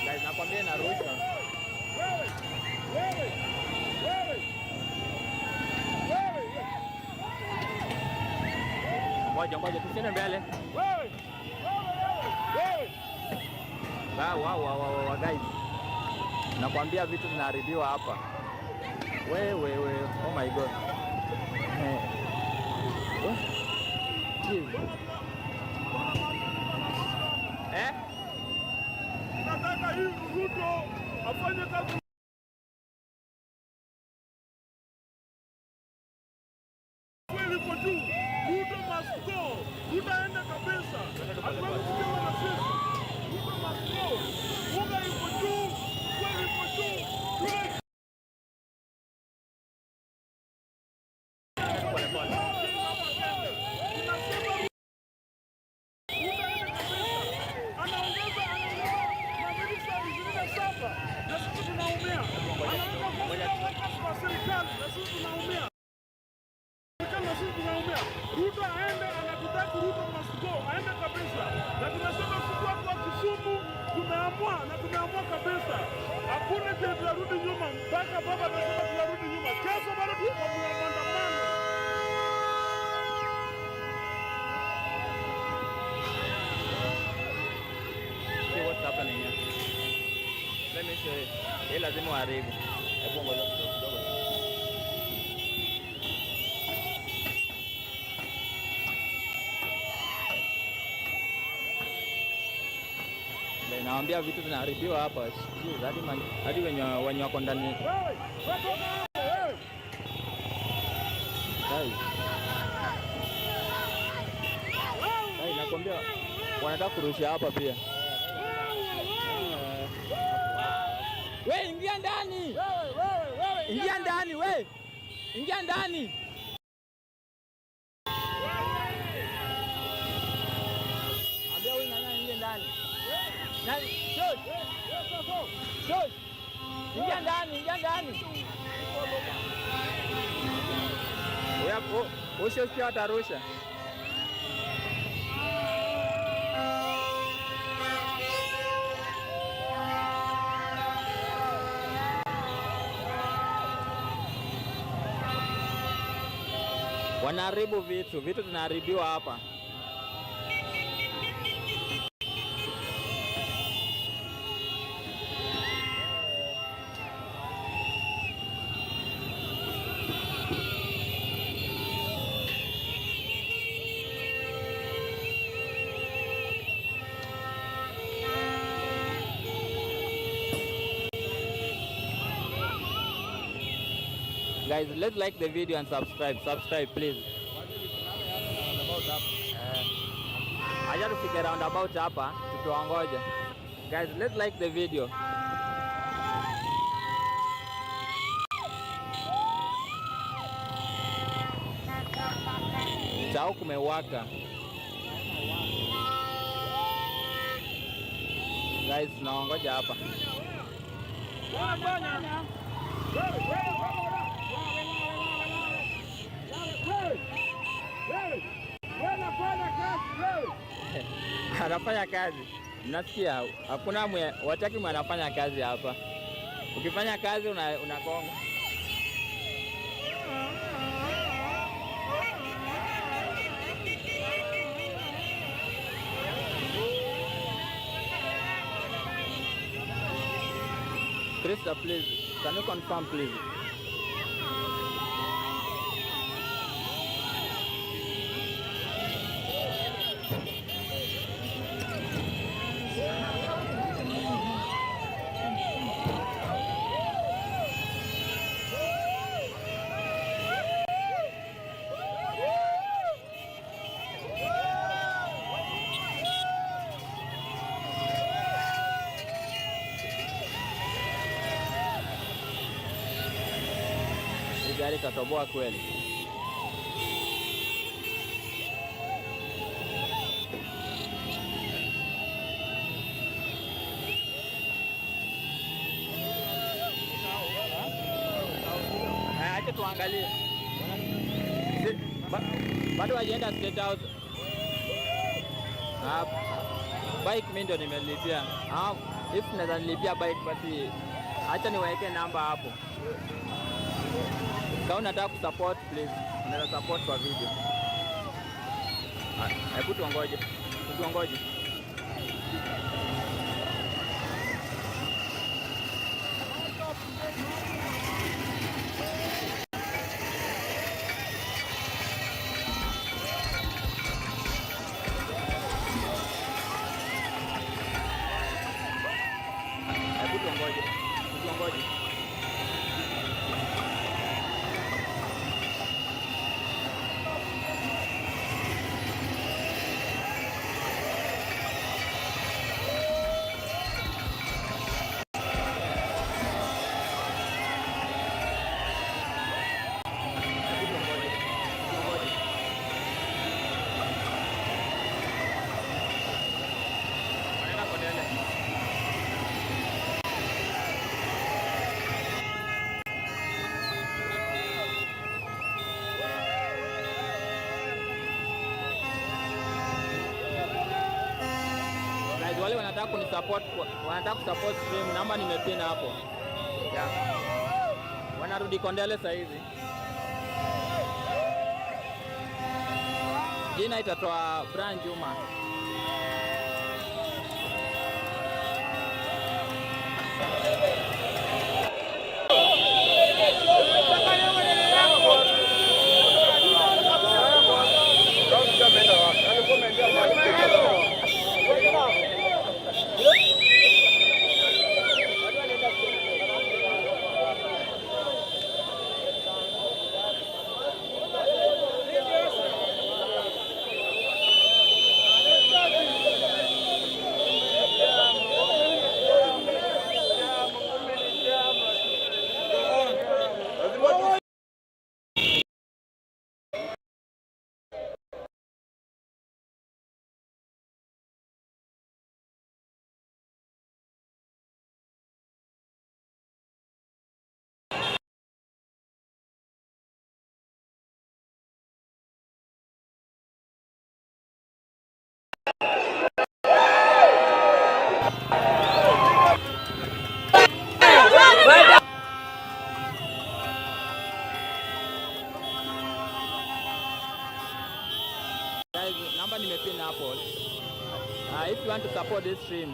Guys, nakwambia inarushwa. Ngoja ngoja tusiende mbele. Wa guys. Nakwambia vitu vinaharibiwa hapa. We we we, oh my god. Jeez. Nataka hii Ruto afanye kazi. Kweli iko juu. Ruto must go. Ruto aende kabisa. Hatuwezi kupewa na sisi. Ruto must go. Unga iko juu. Kweli iko juu. Tule anaongeza maminista 27 na sisi tunaumia. Anaweka workers wa serikali na sisi tunaumia. Serikali na sisi tunaumia. Ruto aende, anatutaki. Ruto must go, aende kabisa. Na tunasema sisi watu wa Kisumu tumeamua na tumeamua kabisa. Hakuna vile tunarudi nyuma mpaka baba anasema tunarudi nyuma. Kesho bado tuko kwa maandamano. See what's happening here. Let me show you. Hii lazima uharibu. Hebu ngoja kidogo kidogo. Ndio nawaambia vitu vinaharibiwa hapa. Jeez, hadi wenye wako ndani. Guys. Guys, nakwambia wanataka kurusha hapa pia. We, ingia ndani. Ingia ndani we. Ingia ndani. Ambia huyu nani aingie ndani. Nani? Shosh. Shosh. Ingia ndani, ingia ndani. Oya, usho pia atarusha. Wanaharibu vitu, vitu zinaharibiwa hapa. Guys, let's like the video and subscribe. Subscribe please. Acha tufike roundabout hapa tukiwangoja. Guys, let's like the video. Tao kumewaka. Guys, tunawangoja hapa. Anafanya kazi. Nasikia hakuna wataki mwe anafanya kazi hapa. Ukifanya kazi unakonga. Krista, please, can you confirm please? Gari itatoboa kweli. Acha tuangalie. Bado hajaenda State House. Bike mimi ndio nimelipia. If naweza nilipia bike basi acha niweke namba hapo. Kama unataka kusupport please, unaweza support kwa video. Hebu tuongoje. Tuongoje. Hebu tuongoje. Tuongoje. Wale wanataka kunisupport, wanataka kusupport stream, namba nimepin hapo. Yeah. Wanarudi Kondele saa hizi. Jina itatoa Brian Juma. want to support this stream.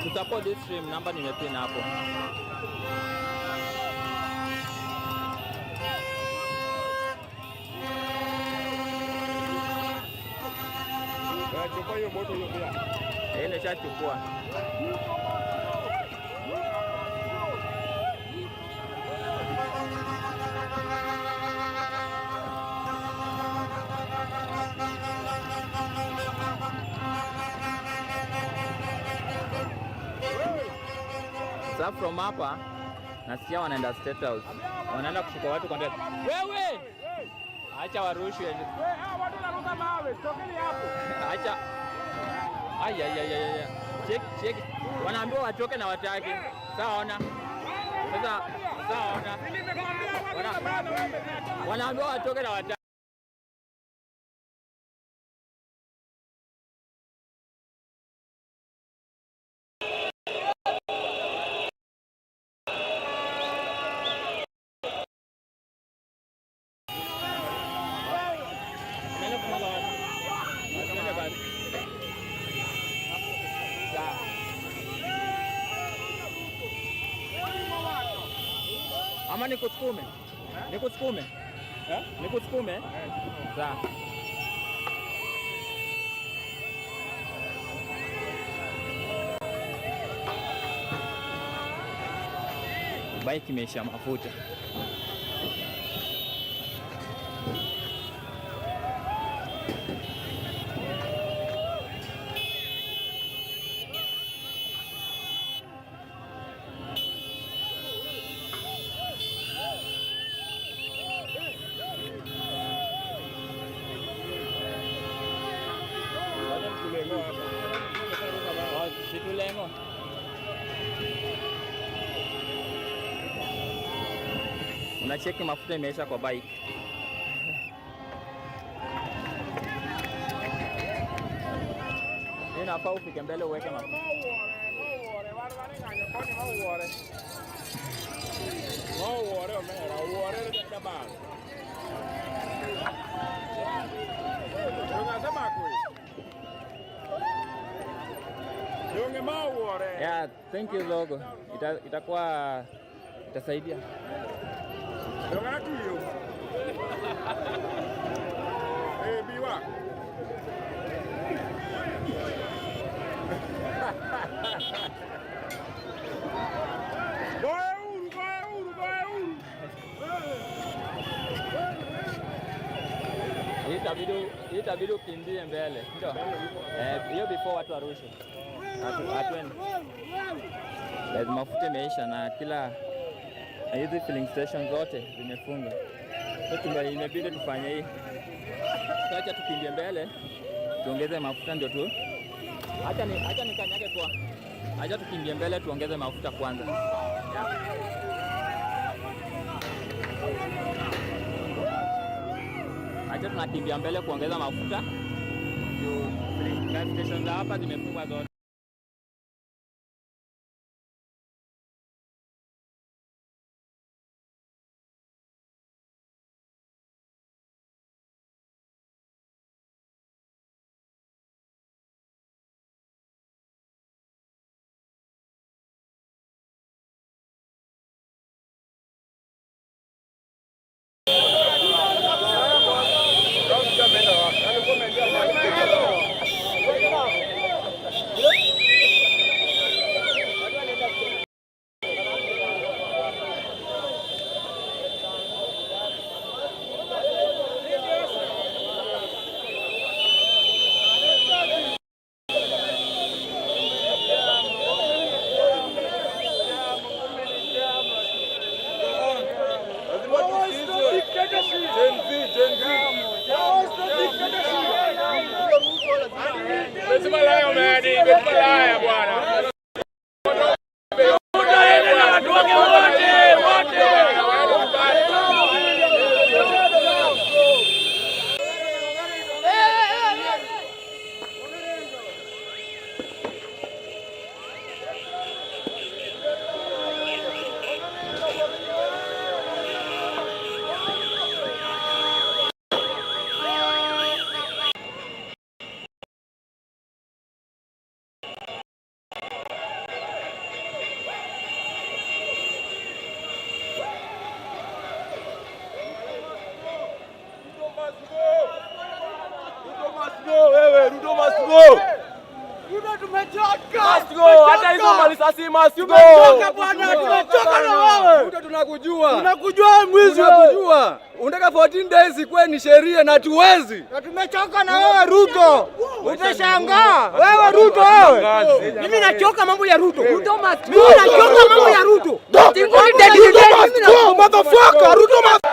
To support this stream, namba nimepin hapo. Chukua hiyo moto hiyo pia. Eh, nishachukua. Sasa from hapa nasikia wanaenda State House, wanaenda kushika watu kwa ndege. Wewe acha warushwe, acha ai ai ai ai, ai. Check check, wanaambiwa watoke na wataki. Sawa, ona sasa, sawa, ona wanaambiwa watoke na wataki. Unaenda kumwaga wapi? Tuende basi. Sawa. Ama nikusukume? Nikusukume? Nikusukume? Sawa. Bike imeisha mafuta. Oh, situlengo. Unacheki mafuta imeisha kwa bike. Hii inafaa ufike mbele uweke mafuta. Yeah, thank you Logo. Itakuwa itasaidia. Hii itabidi ukimbie mbele, ndio? Eh, hiyo before watu warushe. Hatuendi. Lazima mafuta imeisha na kila hizi filling station zote zimefunga. So imebidi tufanye hii. Acha tukimbie mbele tuongeze mafuta ndio tu. Acha nikanyage kwa. Acha tukimbie mbele tuongeze mafuta kwanza. Yeah. Acha tunakimbia mbele kuongeza mafuta. Juu gas station za hapa zimefungwa zote. go wewe, Ruto must go. Ruto tumechoka. Must go. Hata hizo malisasi must go. Tumechoka bwana, tumechoka na wewe. Ruto tunakujua. Tunakujua wewe mwizi wewe. Tunakujua. Unataka 14 days ikuwe ni sheria na tuwezi. Na tumechoka na wewe Ruto. Utashangaa. Wewe Ruto wewe. Mimi nachoka mambo ya Ruto. Ruto must go. Mimi nachoka mambo ya Ruto. Ruto must go, motherfucker. Ruto must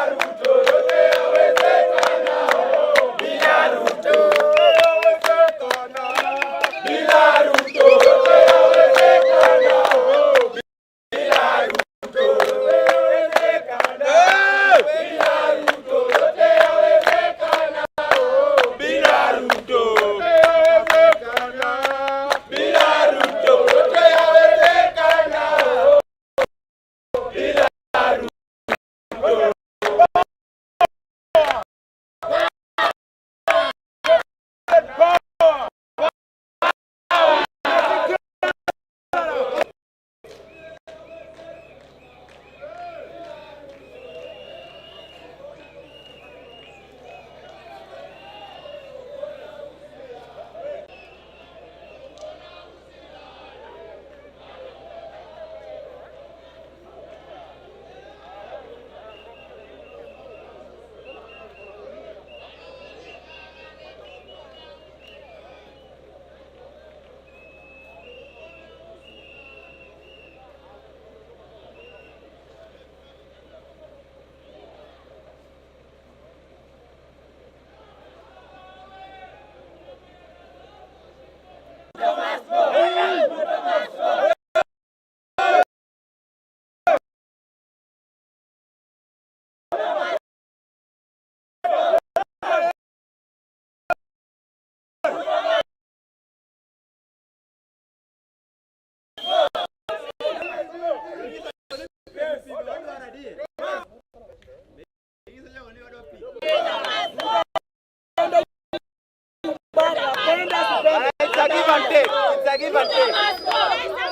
It's a give and take. It's a give and take.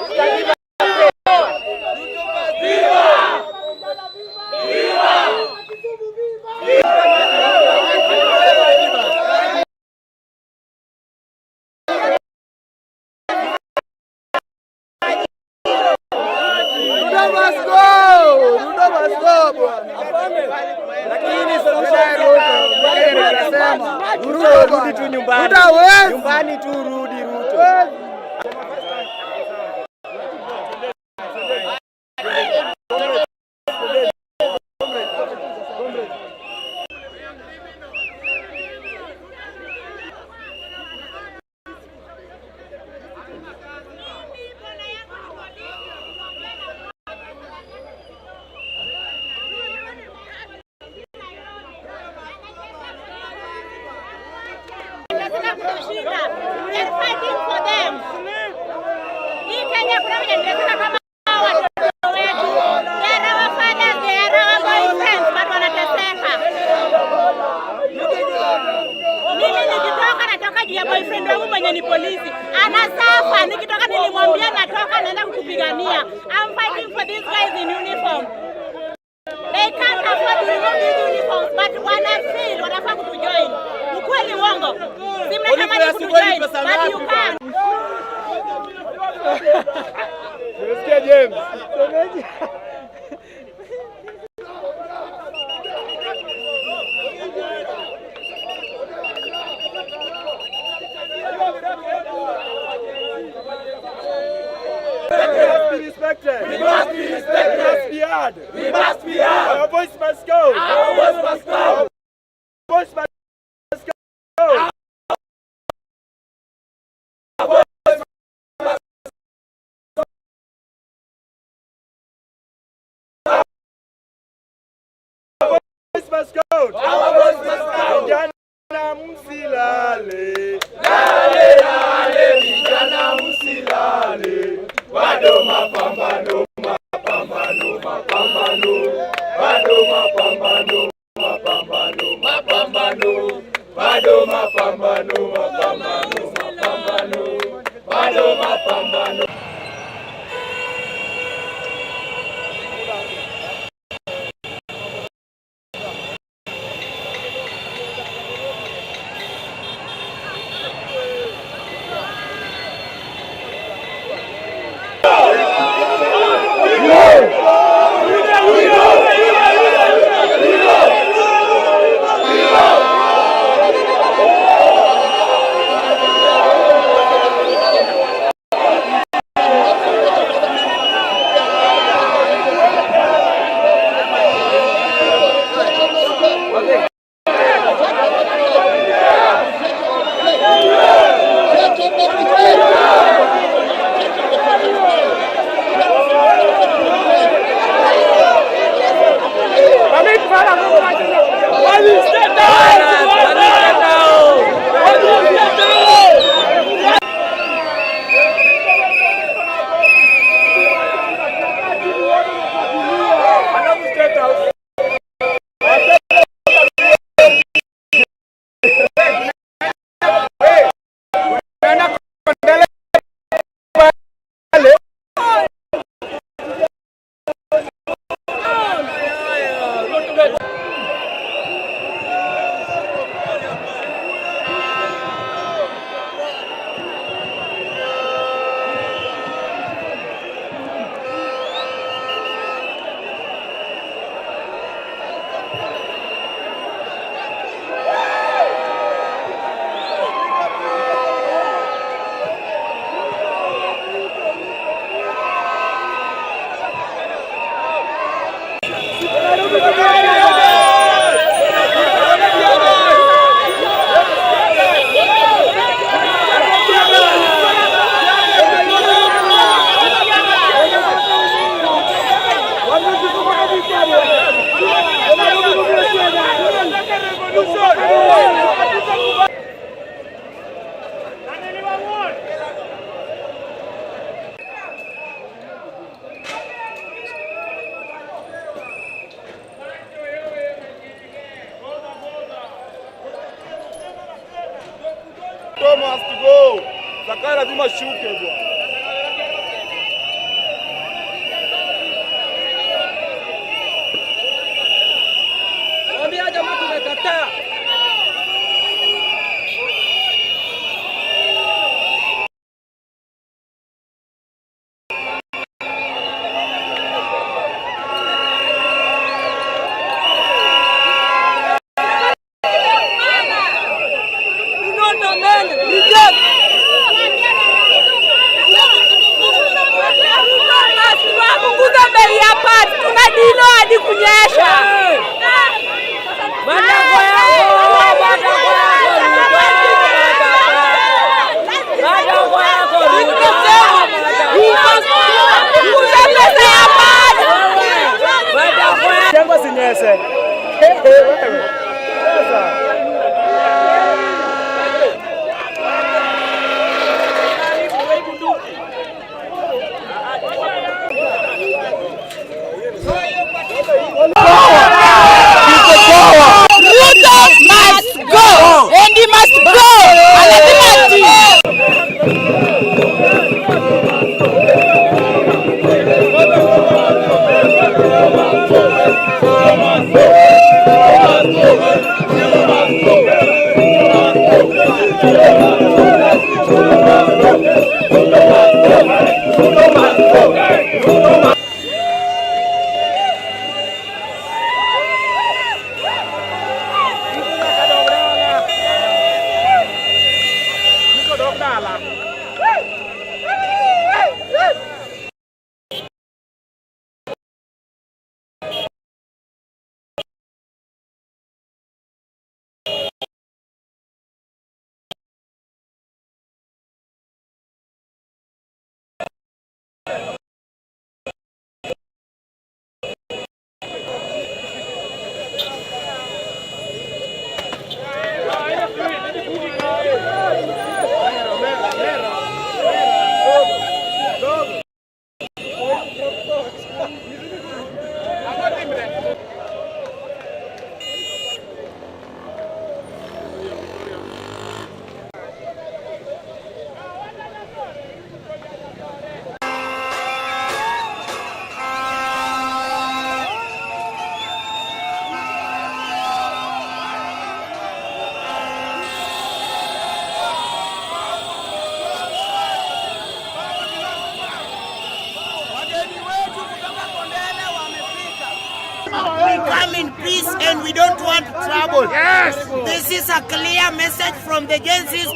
It's a give and Ruto must go. Ruto must go bwana. Lakini solution Ruto. Ruto rudi tu nyumbani. Ruto hawezi. Nyumbani tu rudi Ruto. Lazima kutushinda. We are fighting for them. Hii Kenya kuna wenye wanateseka kama hawa watoto wetu. They are our fathers, they are our boyfriends, but wanateseka. Mimi nikitoka natoka juu ya boyfriend wangu mwenye ni polisi. Anasafa. Nikitoka nilimwambia natoka naenda kukupigania. I'm fighting for these guys in uniform. They can't afford to remove these uniforms, but wana feel wanafaa kutujoin. Ukweli uongo? Si mnatamani kutujoin, but you can't. Nimesikia James. We must be respected. We must be respected. We must be heard. We must be heard. Our voice must go. Our voice must go. Our voice must go. Our voice must go. Our voice must go. Vijana msilale. Lale lale, vijana msilale. Bado mapambano, mapambano, mapambano. Bado mapambano, mapambano, mapambano. Bado mapambano, mapambano, mapambano. Bado mapambano. Ruto must go. Zakayo lazima shuke bwana. Mwambie jamaa tumekataa. Do not amend. Reject. Punguza bei ya pads. Tuna dilo hadi kunyesha. Matako yako, matako yako, Ruto, matako yako, Ruto. Punguza pesa ya pads. Matako yako. Jengo sinyeshe. Wewe. Sasa. Ruto must go. And he must go. Lazima ati. We come in peace and we don't want trouble. Yes. This is a clear message from the Gen Z's.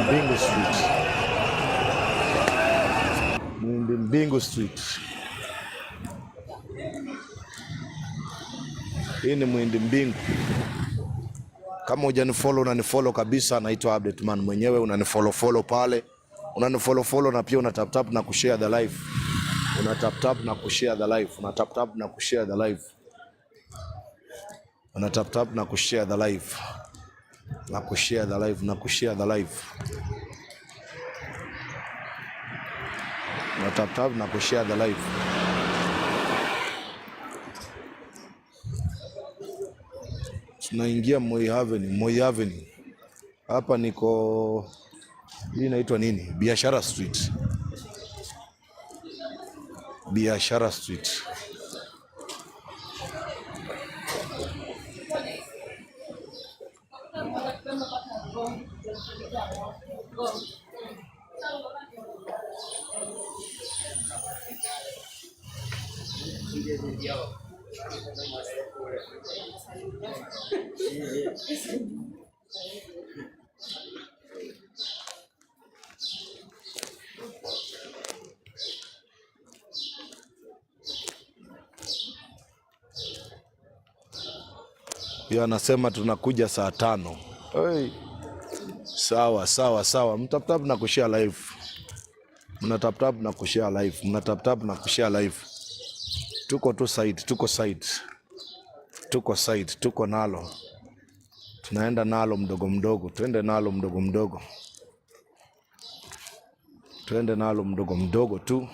Mbingu Street. Muhindi Mbingu Street. Hii ni Muhindi Mbingu. Kama hujanifollow unanifollow kabisa, naitwa Update Man mwenyewe, unanifollow follow pale, unanifollow follow na pia una tap tap na kushare the live, una tap tap na kushare the live, una tap tap na kushare the live, una tap tap na kushare the live, na kushare the live, na kushare the live. Na tap tap na kushare the live. Tunaingia Moi Avenue, Moi Avenue. Hapa niko, hii inaitwa nini? Biashara Street. Biashara Street. Yeye anasema tunakuja saa 5. Hey. Sawa sawa sawa, mtap tap na kushare live, mna tap tap na kushare live, mna tap tap na kushare live. Tuko tu side, tuko side, tuko side, tuko nalo, tunaenda nalo mdogo mdogo, twende nalo mdogo mdogo, twende nalo mdogo mdogo tu.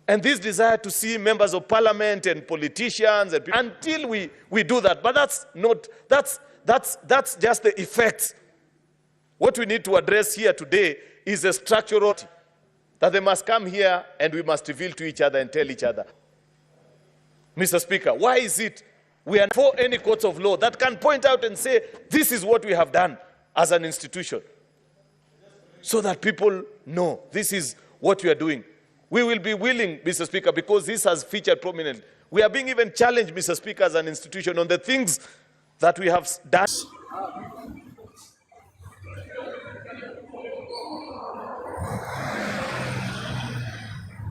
And this desire to see members of parliament and politicians, and people, until we do that. But that's not, that's just the effects. What we need to address here today is a structural, that they must come here and we must reveal to each other and tell each other. Mr. Speaker, why is it we are for any courts of law that can point out and say, this is what we have done as an institution, so that people know this is what we are doing? We will be willing, Mr. Speaker, because this has featured prominently. We are being even challenged, Mr. Speaker, as an institution on the things that we have done.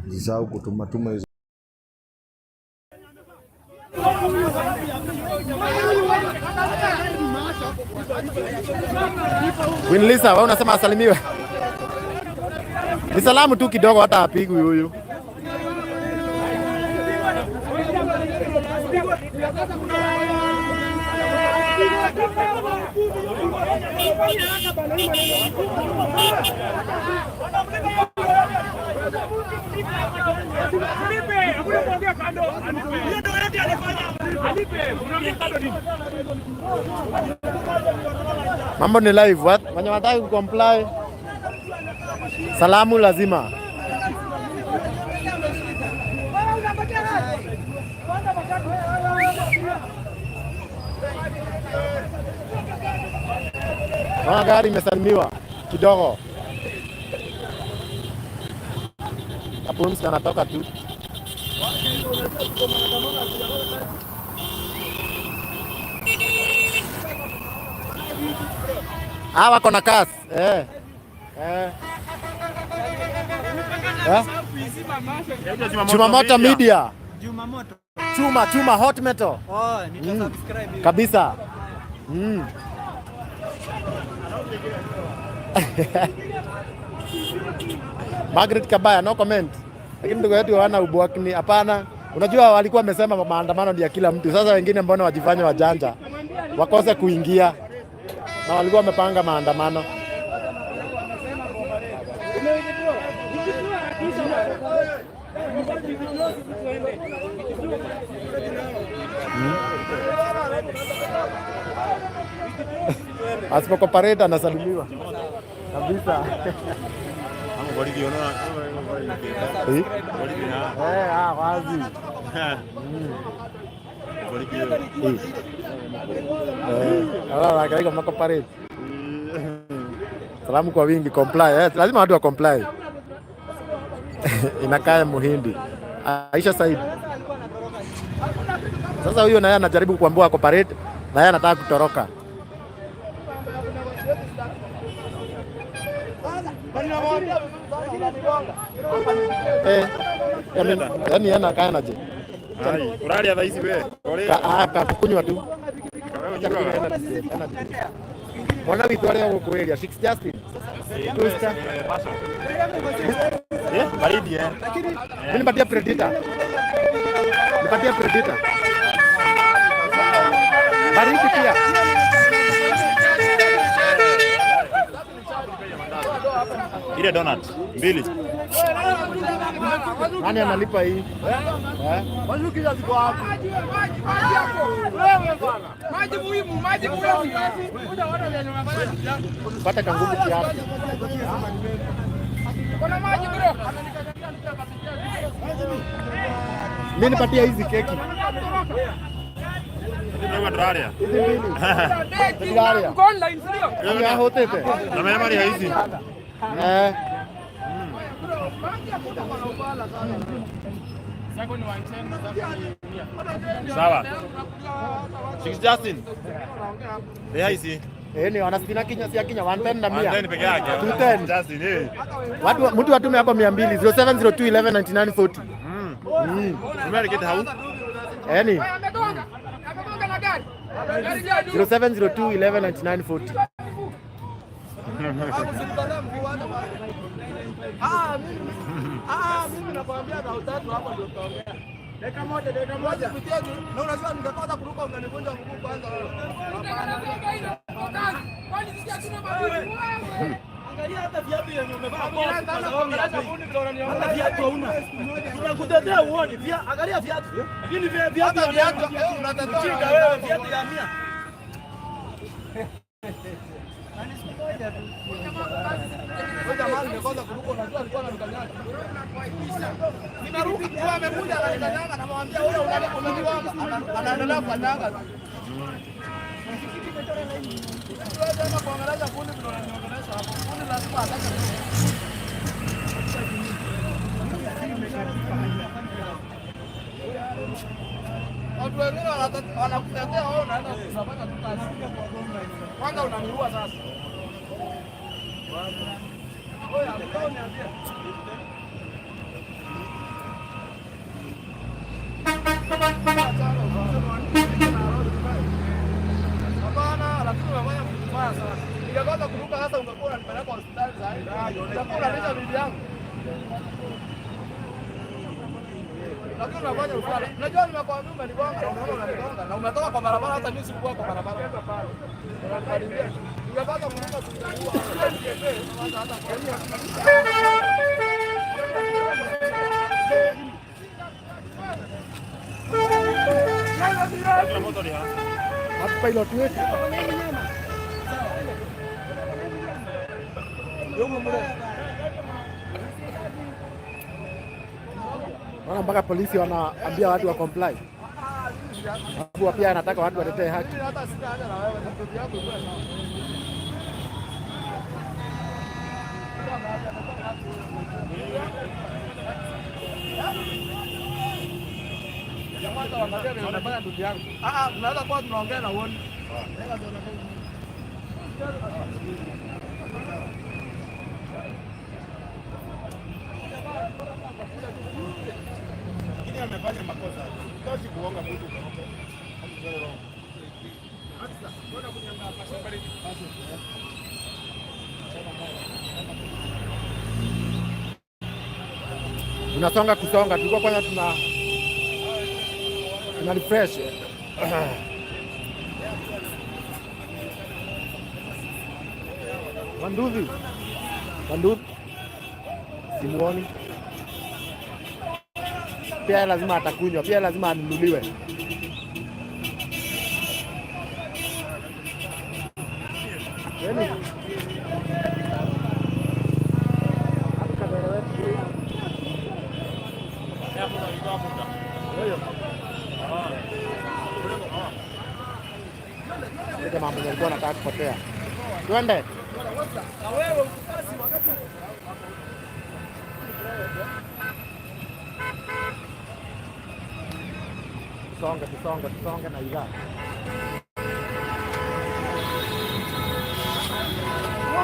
Usisahau kutumatuma hizo. Queen Lisa, wewe unasema asalimiwe? Ni salamu tu kidogo, hata apigwi huyu. Mambo ni live, wenye wataki kucomply, salamu lazima. Naona gari imesalimiwa kidogo. Hapo mtu anatoka tu. Ah, wako na kasi. Eh. Eh. Eh? Chumamoto Media. Jumamoto. Chuma, chuma hot metal. Oh, nitasubscribe hiyo. Kabisa. Margaret Kabaya, no comment. Lakini ndugu yetu hawana ubwakni, hapana. Unajua walikuwa wamesema maandamano ni ya kila mtu. Sasa wengine mbona wajifanye wajanja wakose kuingia, na walikuwa wamepanga maandamano. Asipocooperate anasalimiwa kabisa. Eh? Eh, ah, wazi. Eh, ala kaiko makoparate. Salamu kwa wingi, comply. Eh, lazima watu wa comply. Inakaa muhindi. Aisha Said. Sasa huyo naye anajaribu kuambiwa cooperate na yeye anataka kutoroka. Eh, yani yeye anakaa naje? Uraria thaa ici we. Kakunywa tu. Mwana witũ arĩa gũkũĩria Six Justin. Twister. Eh, baridi eh. Mimi nipatie Predator. Nipatie Predator. Baridi pia. Ile donut mbili. Nani analipa hii? Eh? Maji muhimu, maji muhimu. Pata kanguvu kiasi. Kuna maji bro. Mimi nipatie hizi keki. Hizi mbili. Ndiraria. Uko online sio? Nĩ ahũtĩte. Na mena marĩha ici. Eh. Sawa. Six Justin. Rĩha ici. Eh, ni wanastina kinya sia kinya 110 na 100. 110 peke yake. 210. Justin, eh. Watu mtu atume hapo 200 0702 11 99 40. Umerekete hau? Eh, ni 0702 11 99 40. Mimi nakwambia na utatu hapa ndio tutaongea. Dakika moja, dakika moja. Na unajua ningekosa kuruka unanivunja mguu kwanza wewe. Angalia hata viatu yenye umevaa. Hata viatu hauna. Tunakutetea uone. Angalia viatu. Hii ni viatu ya viatu. Unataka wewe viatu ya 100. Jamaa nimekosa kuruka, unajua alikuwa ananikanyaga. Nimeruka kwa amekuja ananikanyaga, namwambia wewe unanikwama, anaendelea kukanyaga. Tena kuangalia fundi vile unaniongelesha hapo. Fundi lazima atake. Watu wengine wanakutetea wewe, unaenda unafanya tu kazi. Kwanza unaniua sasa. Oya, niambie. Hapana, lakini Ningekosa kuruka sasa ungekuwa unanipeleka hospitali saa hii. Ungekuwa unalisha bibi yangu. Lakini unafanya ufala. Unajua nimekwambia umenigonga na unaona unanigonga na umetoka kwa barabara, hata mimi sikuwa kwa barabara. Unanikaribia. Ningepata kuruka singekuwa. Watu pilot wetu. Naona mpaka polisi wanaambia watu wa comply. Sababu pia anataka watu watetee haki. Hata sina haja na wewe, ndugu yangu ikuwe sawa. Ya kwanza waangalie vile unafanya ndugu yangu. Ah ah, tunaweza kuwa tunaongea na uone. Lakini amefanya makosa. Huwezi kuonga mtu ukaomba. That's very wrong. Tunasonga kusonga, tulikuwa kwanza tuna refresh. Wanduzi, Wanduzi simuoni pia, lazima atakunywa pia, lazima anunuliwe. Yaani, ile mambo nilikuwa nataka kupotea. Twende. Tusonge, tusonge, tusonge na idhaa.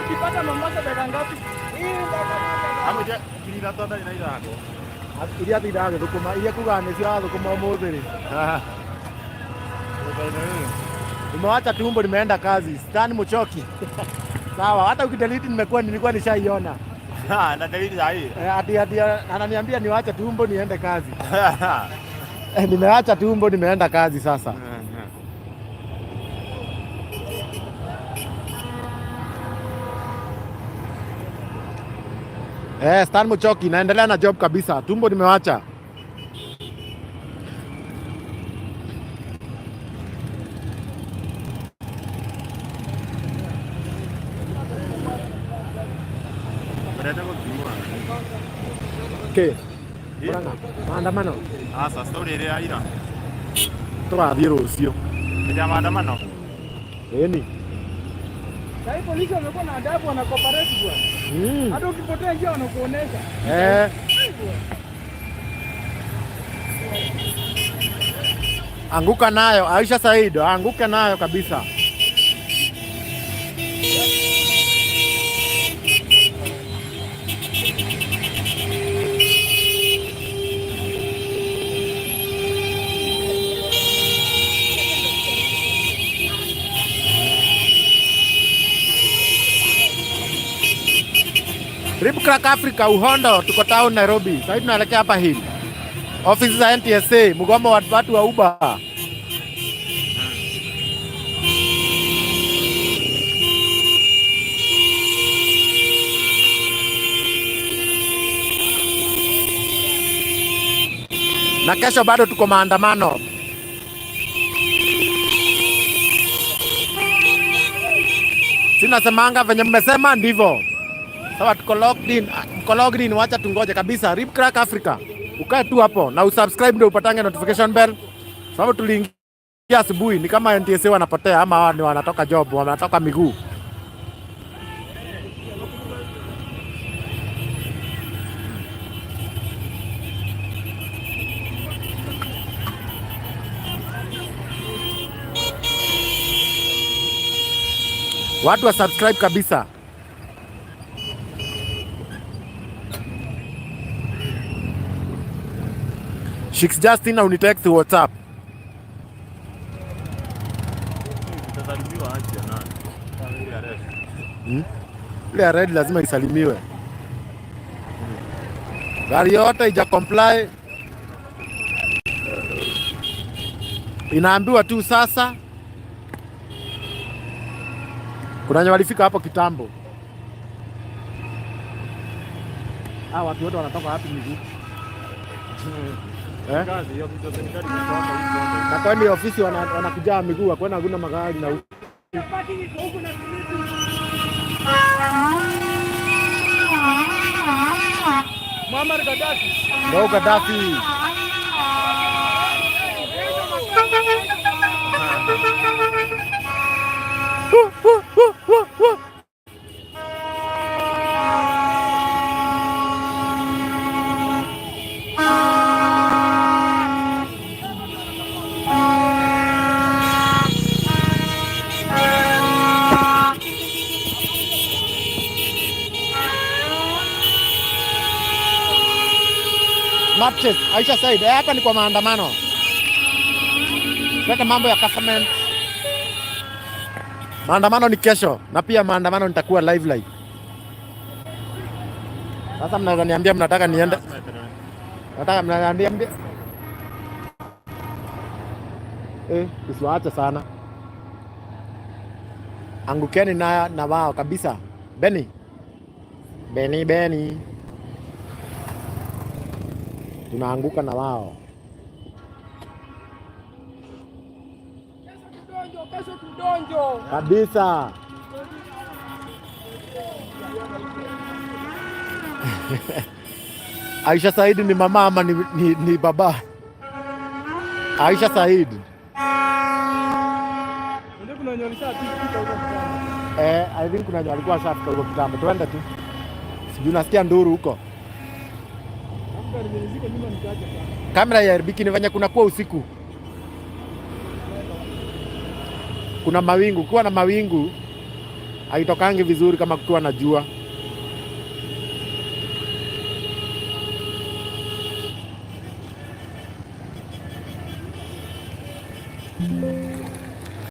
Ukipata Mombasa dakika ngapi? Iria tindaga gĩthũkũma iria kugaga nĩcio arathũkũma ũmũthĩ rĩ. Nimewacha tumbo, nimeenda kazi. Stan Muchoki. Sawa, hata ukidelete nimekuwa nilikuwa nishaiona. Na delete saa hii. Eh, ati ananiambia niwache tumbo niende kazi. Eh, nimeacha tumbo nimeenda kazi sasa. Eh, Stan Muchoki, naendelea na job kabisa. Tumbo nimewacha. Okay. Murang'a, maandamano. Asa story ĩrĩa ira. Tũrathiĩ rũciũ. Ya maandamano. Ĩni. Sasa polisi wamekuwa na adabu, wana cooperate bwana. Hata ukipotea njia wanakuonesha. Eh. Anguka nayo Aisha Said, anguka nayo kabisa. Rip Crack Africa Uhondo, tuko town Nairobi. Sasa tunaelekea hapa hivi. Ofisi za NTSA, mgomo wa watu wa Uber. Na kesho bado tuko maandamano. Sinasemanga venye mmesema ndivyo. Sawa, tuko locked in, tuko locked in, wacha tungoje kabisa. Rip Crack Africa. Ukae tu hapo na usubscribe ndio upatange notification bell. Sababu tuliingia asubuhi ni kama NTSA wanapotea ama hawa ni wanatoka job, wanatoka miguu. Watu wa subscribe kabisa. Shix Justin unitext WhatsApp. Utasalimiwa aje na nani? Ile ya red lazima isalimiwe. Gari yote ija comply inaambiwa tu sasa. Kuna wenye walifika hapo kitambo. Ah, watu wote wanatoka wapi miguu? Eh? Na kwani ofisi wanakujaa miguu, kwani hakuna magari na huku. Muammar Gaddafi. Ndio Gaddafi. Matches, Aisha Said, hapa ni kwa maandamano. Leta mambo ya government. Maandamano ni kesho na pia maandamano nitakuwa live live. Sasa mnaweza niambia mnataka niende? Nataka mnaniambia usiwaache sana. Angukeni na wao kabisa. Beni. Beni Beni. Tunaanguka na wao. Kabisa. Aisha Said ni mama ama ni baba? Aisha Said. I think kuna wenye walikuwa washafika huko kitambo. Tuende tu. Sijui nasikia nduru huko. Kamera ya haribiki ni venye kunakuwa usiku. Kuna mawingu, kukiwa na mawingu haitokangi vizuri kama kukiwa na jua.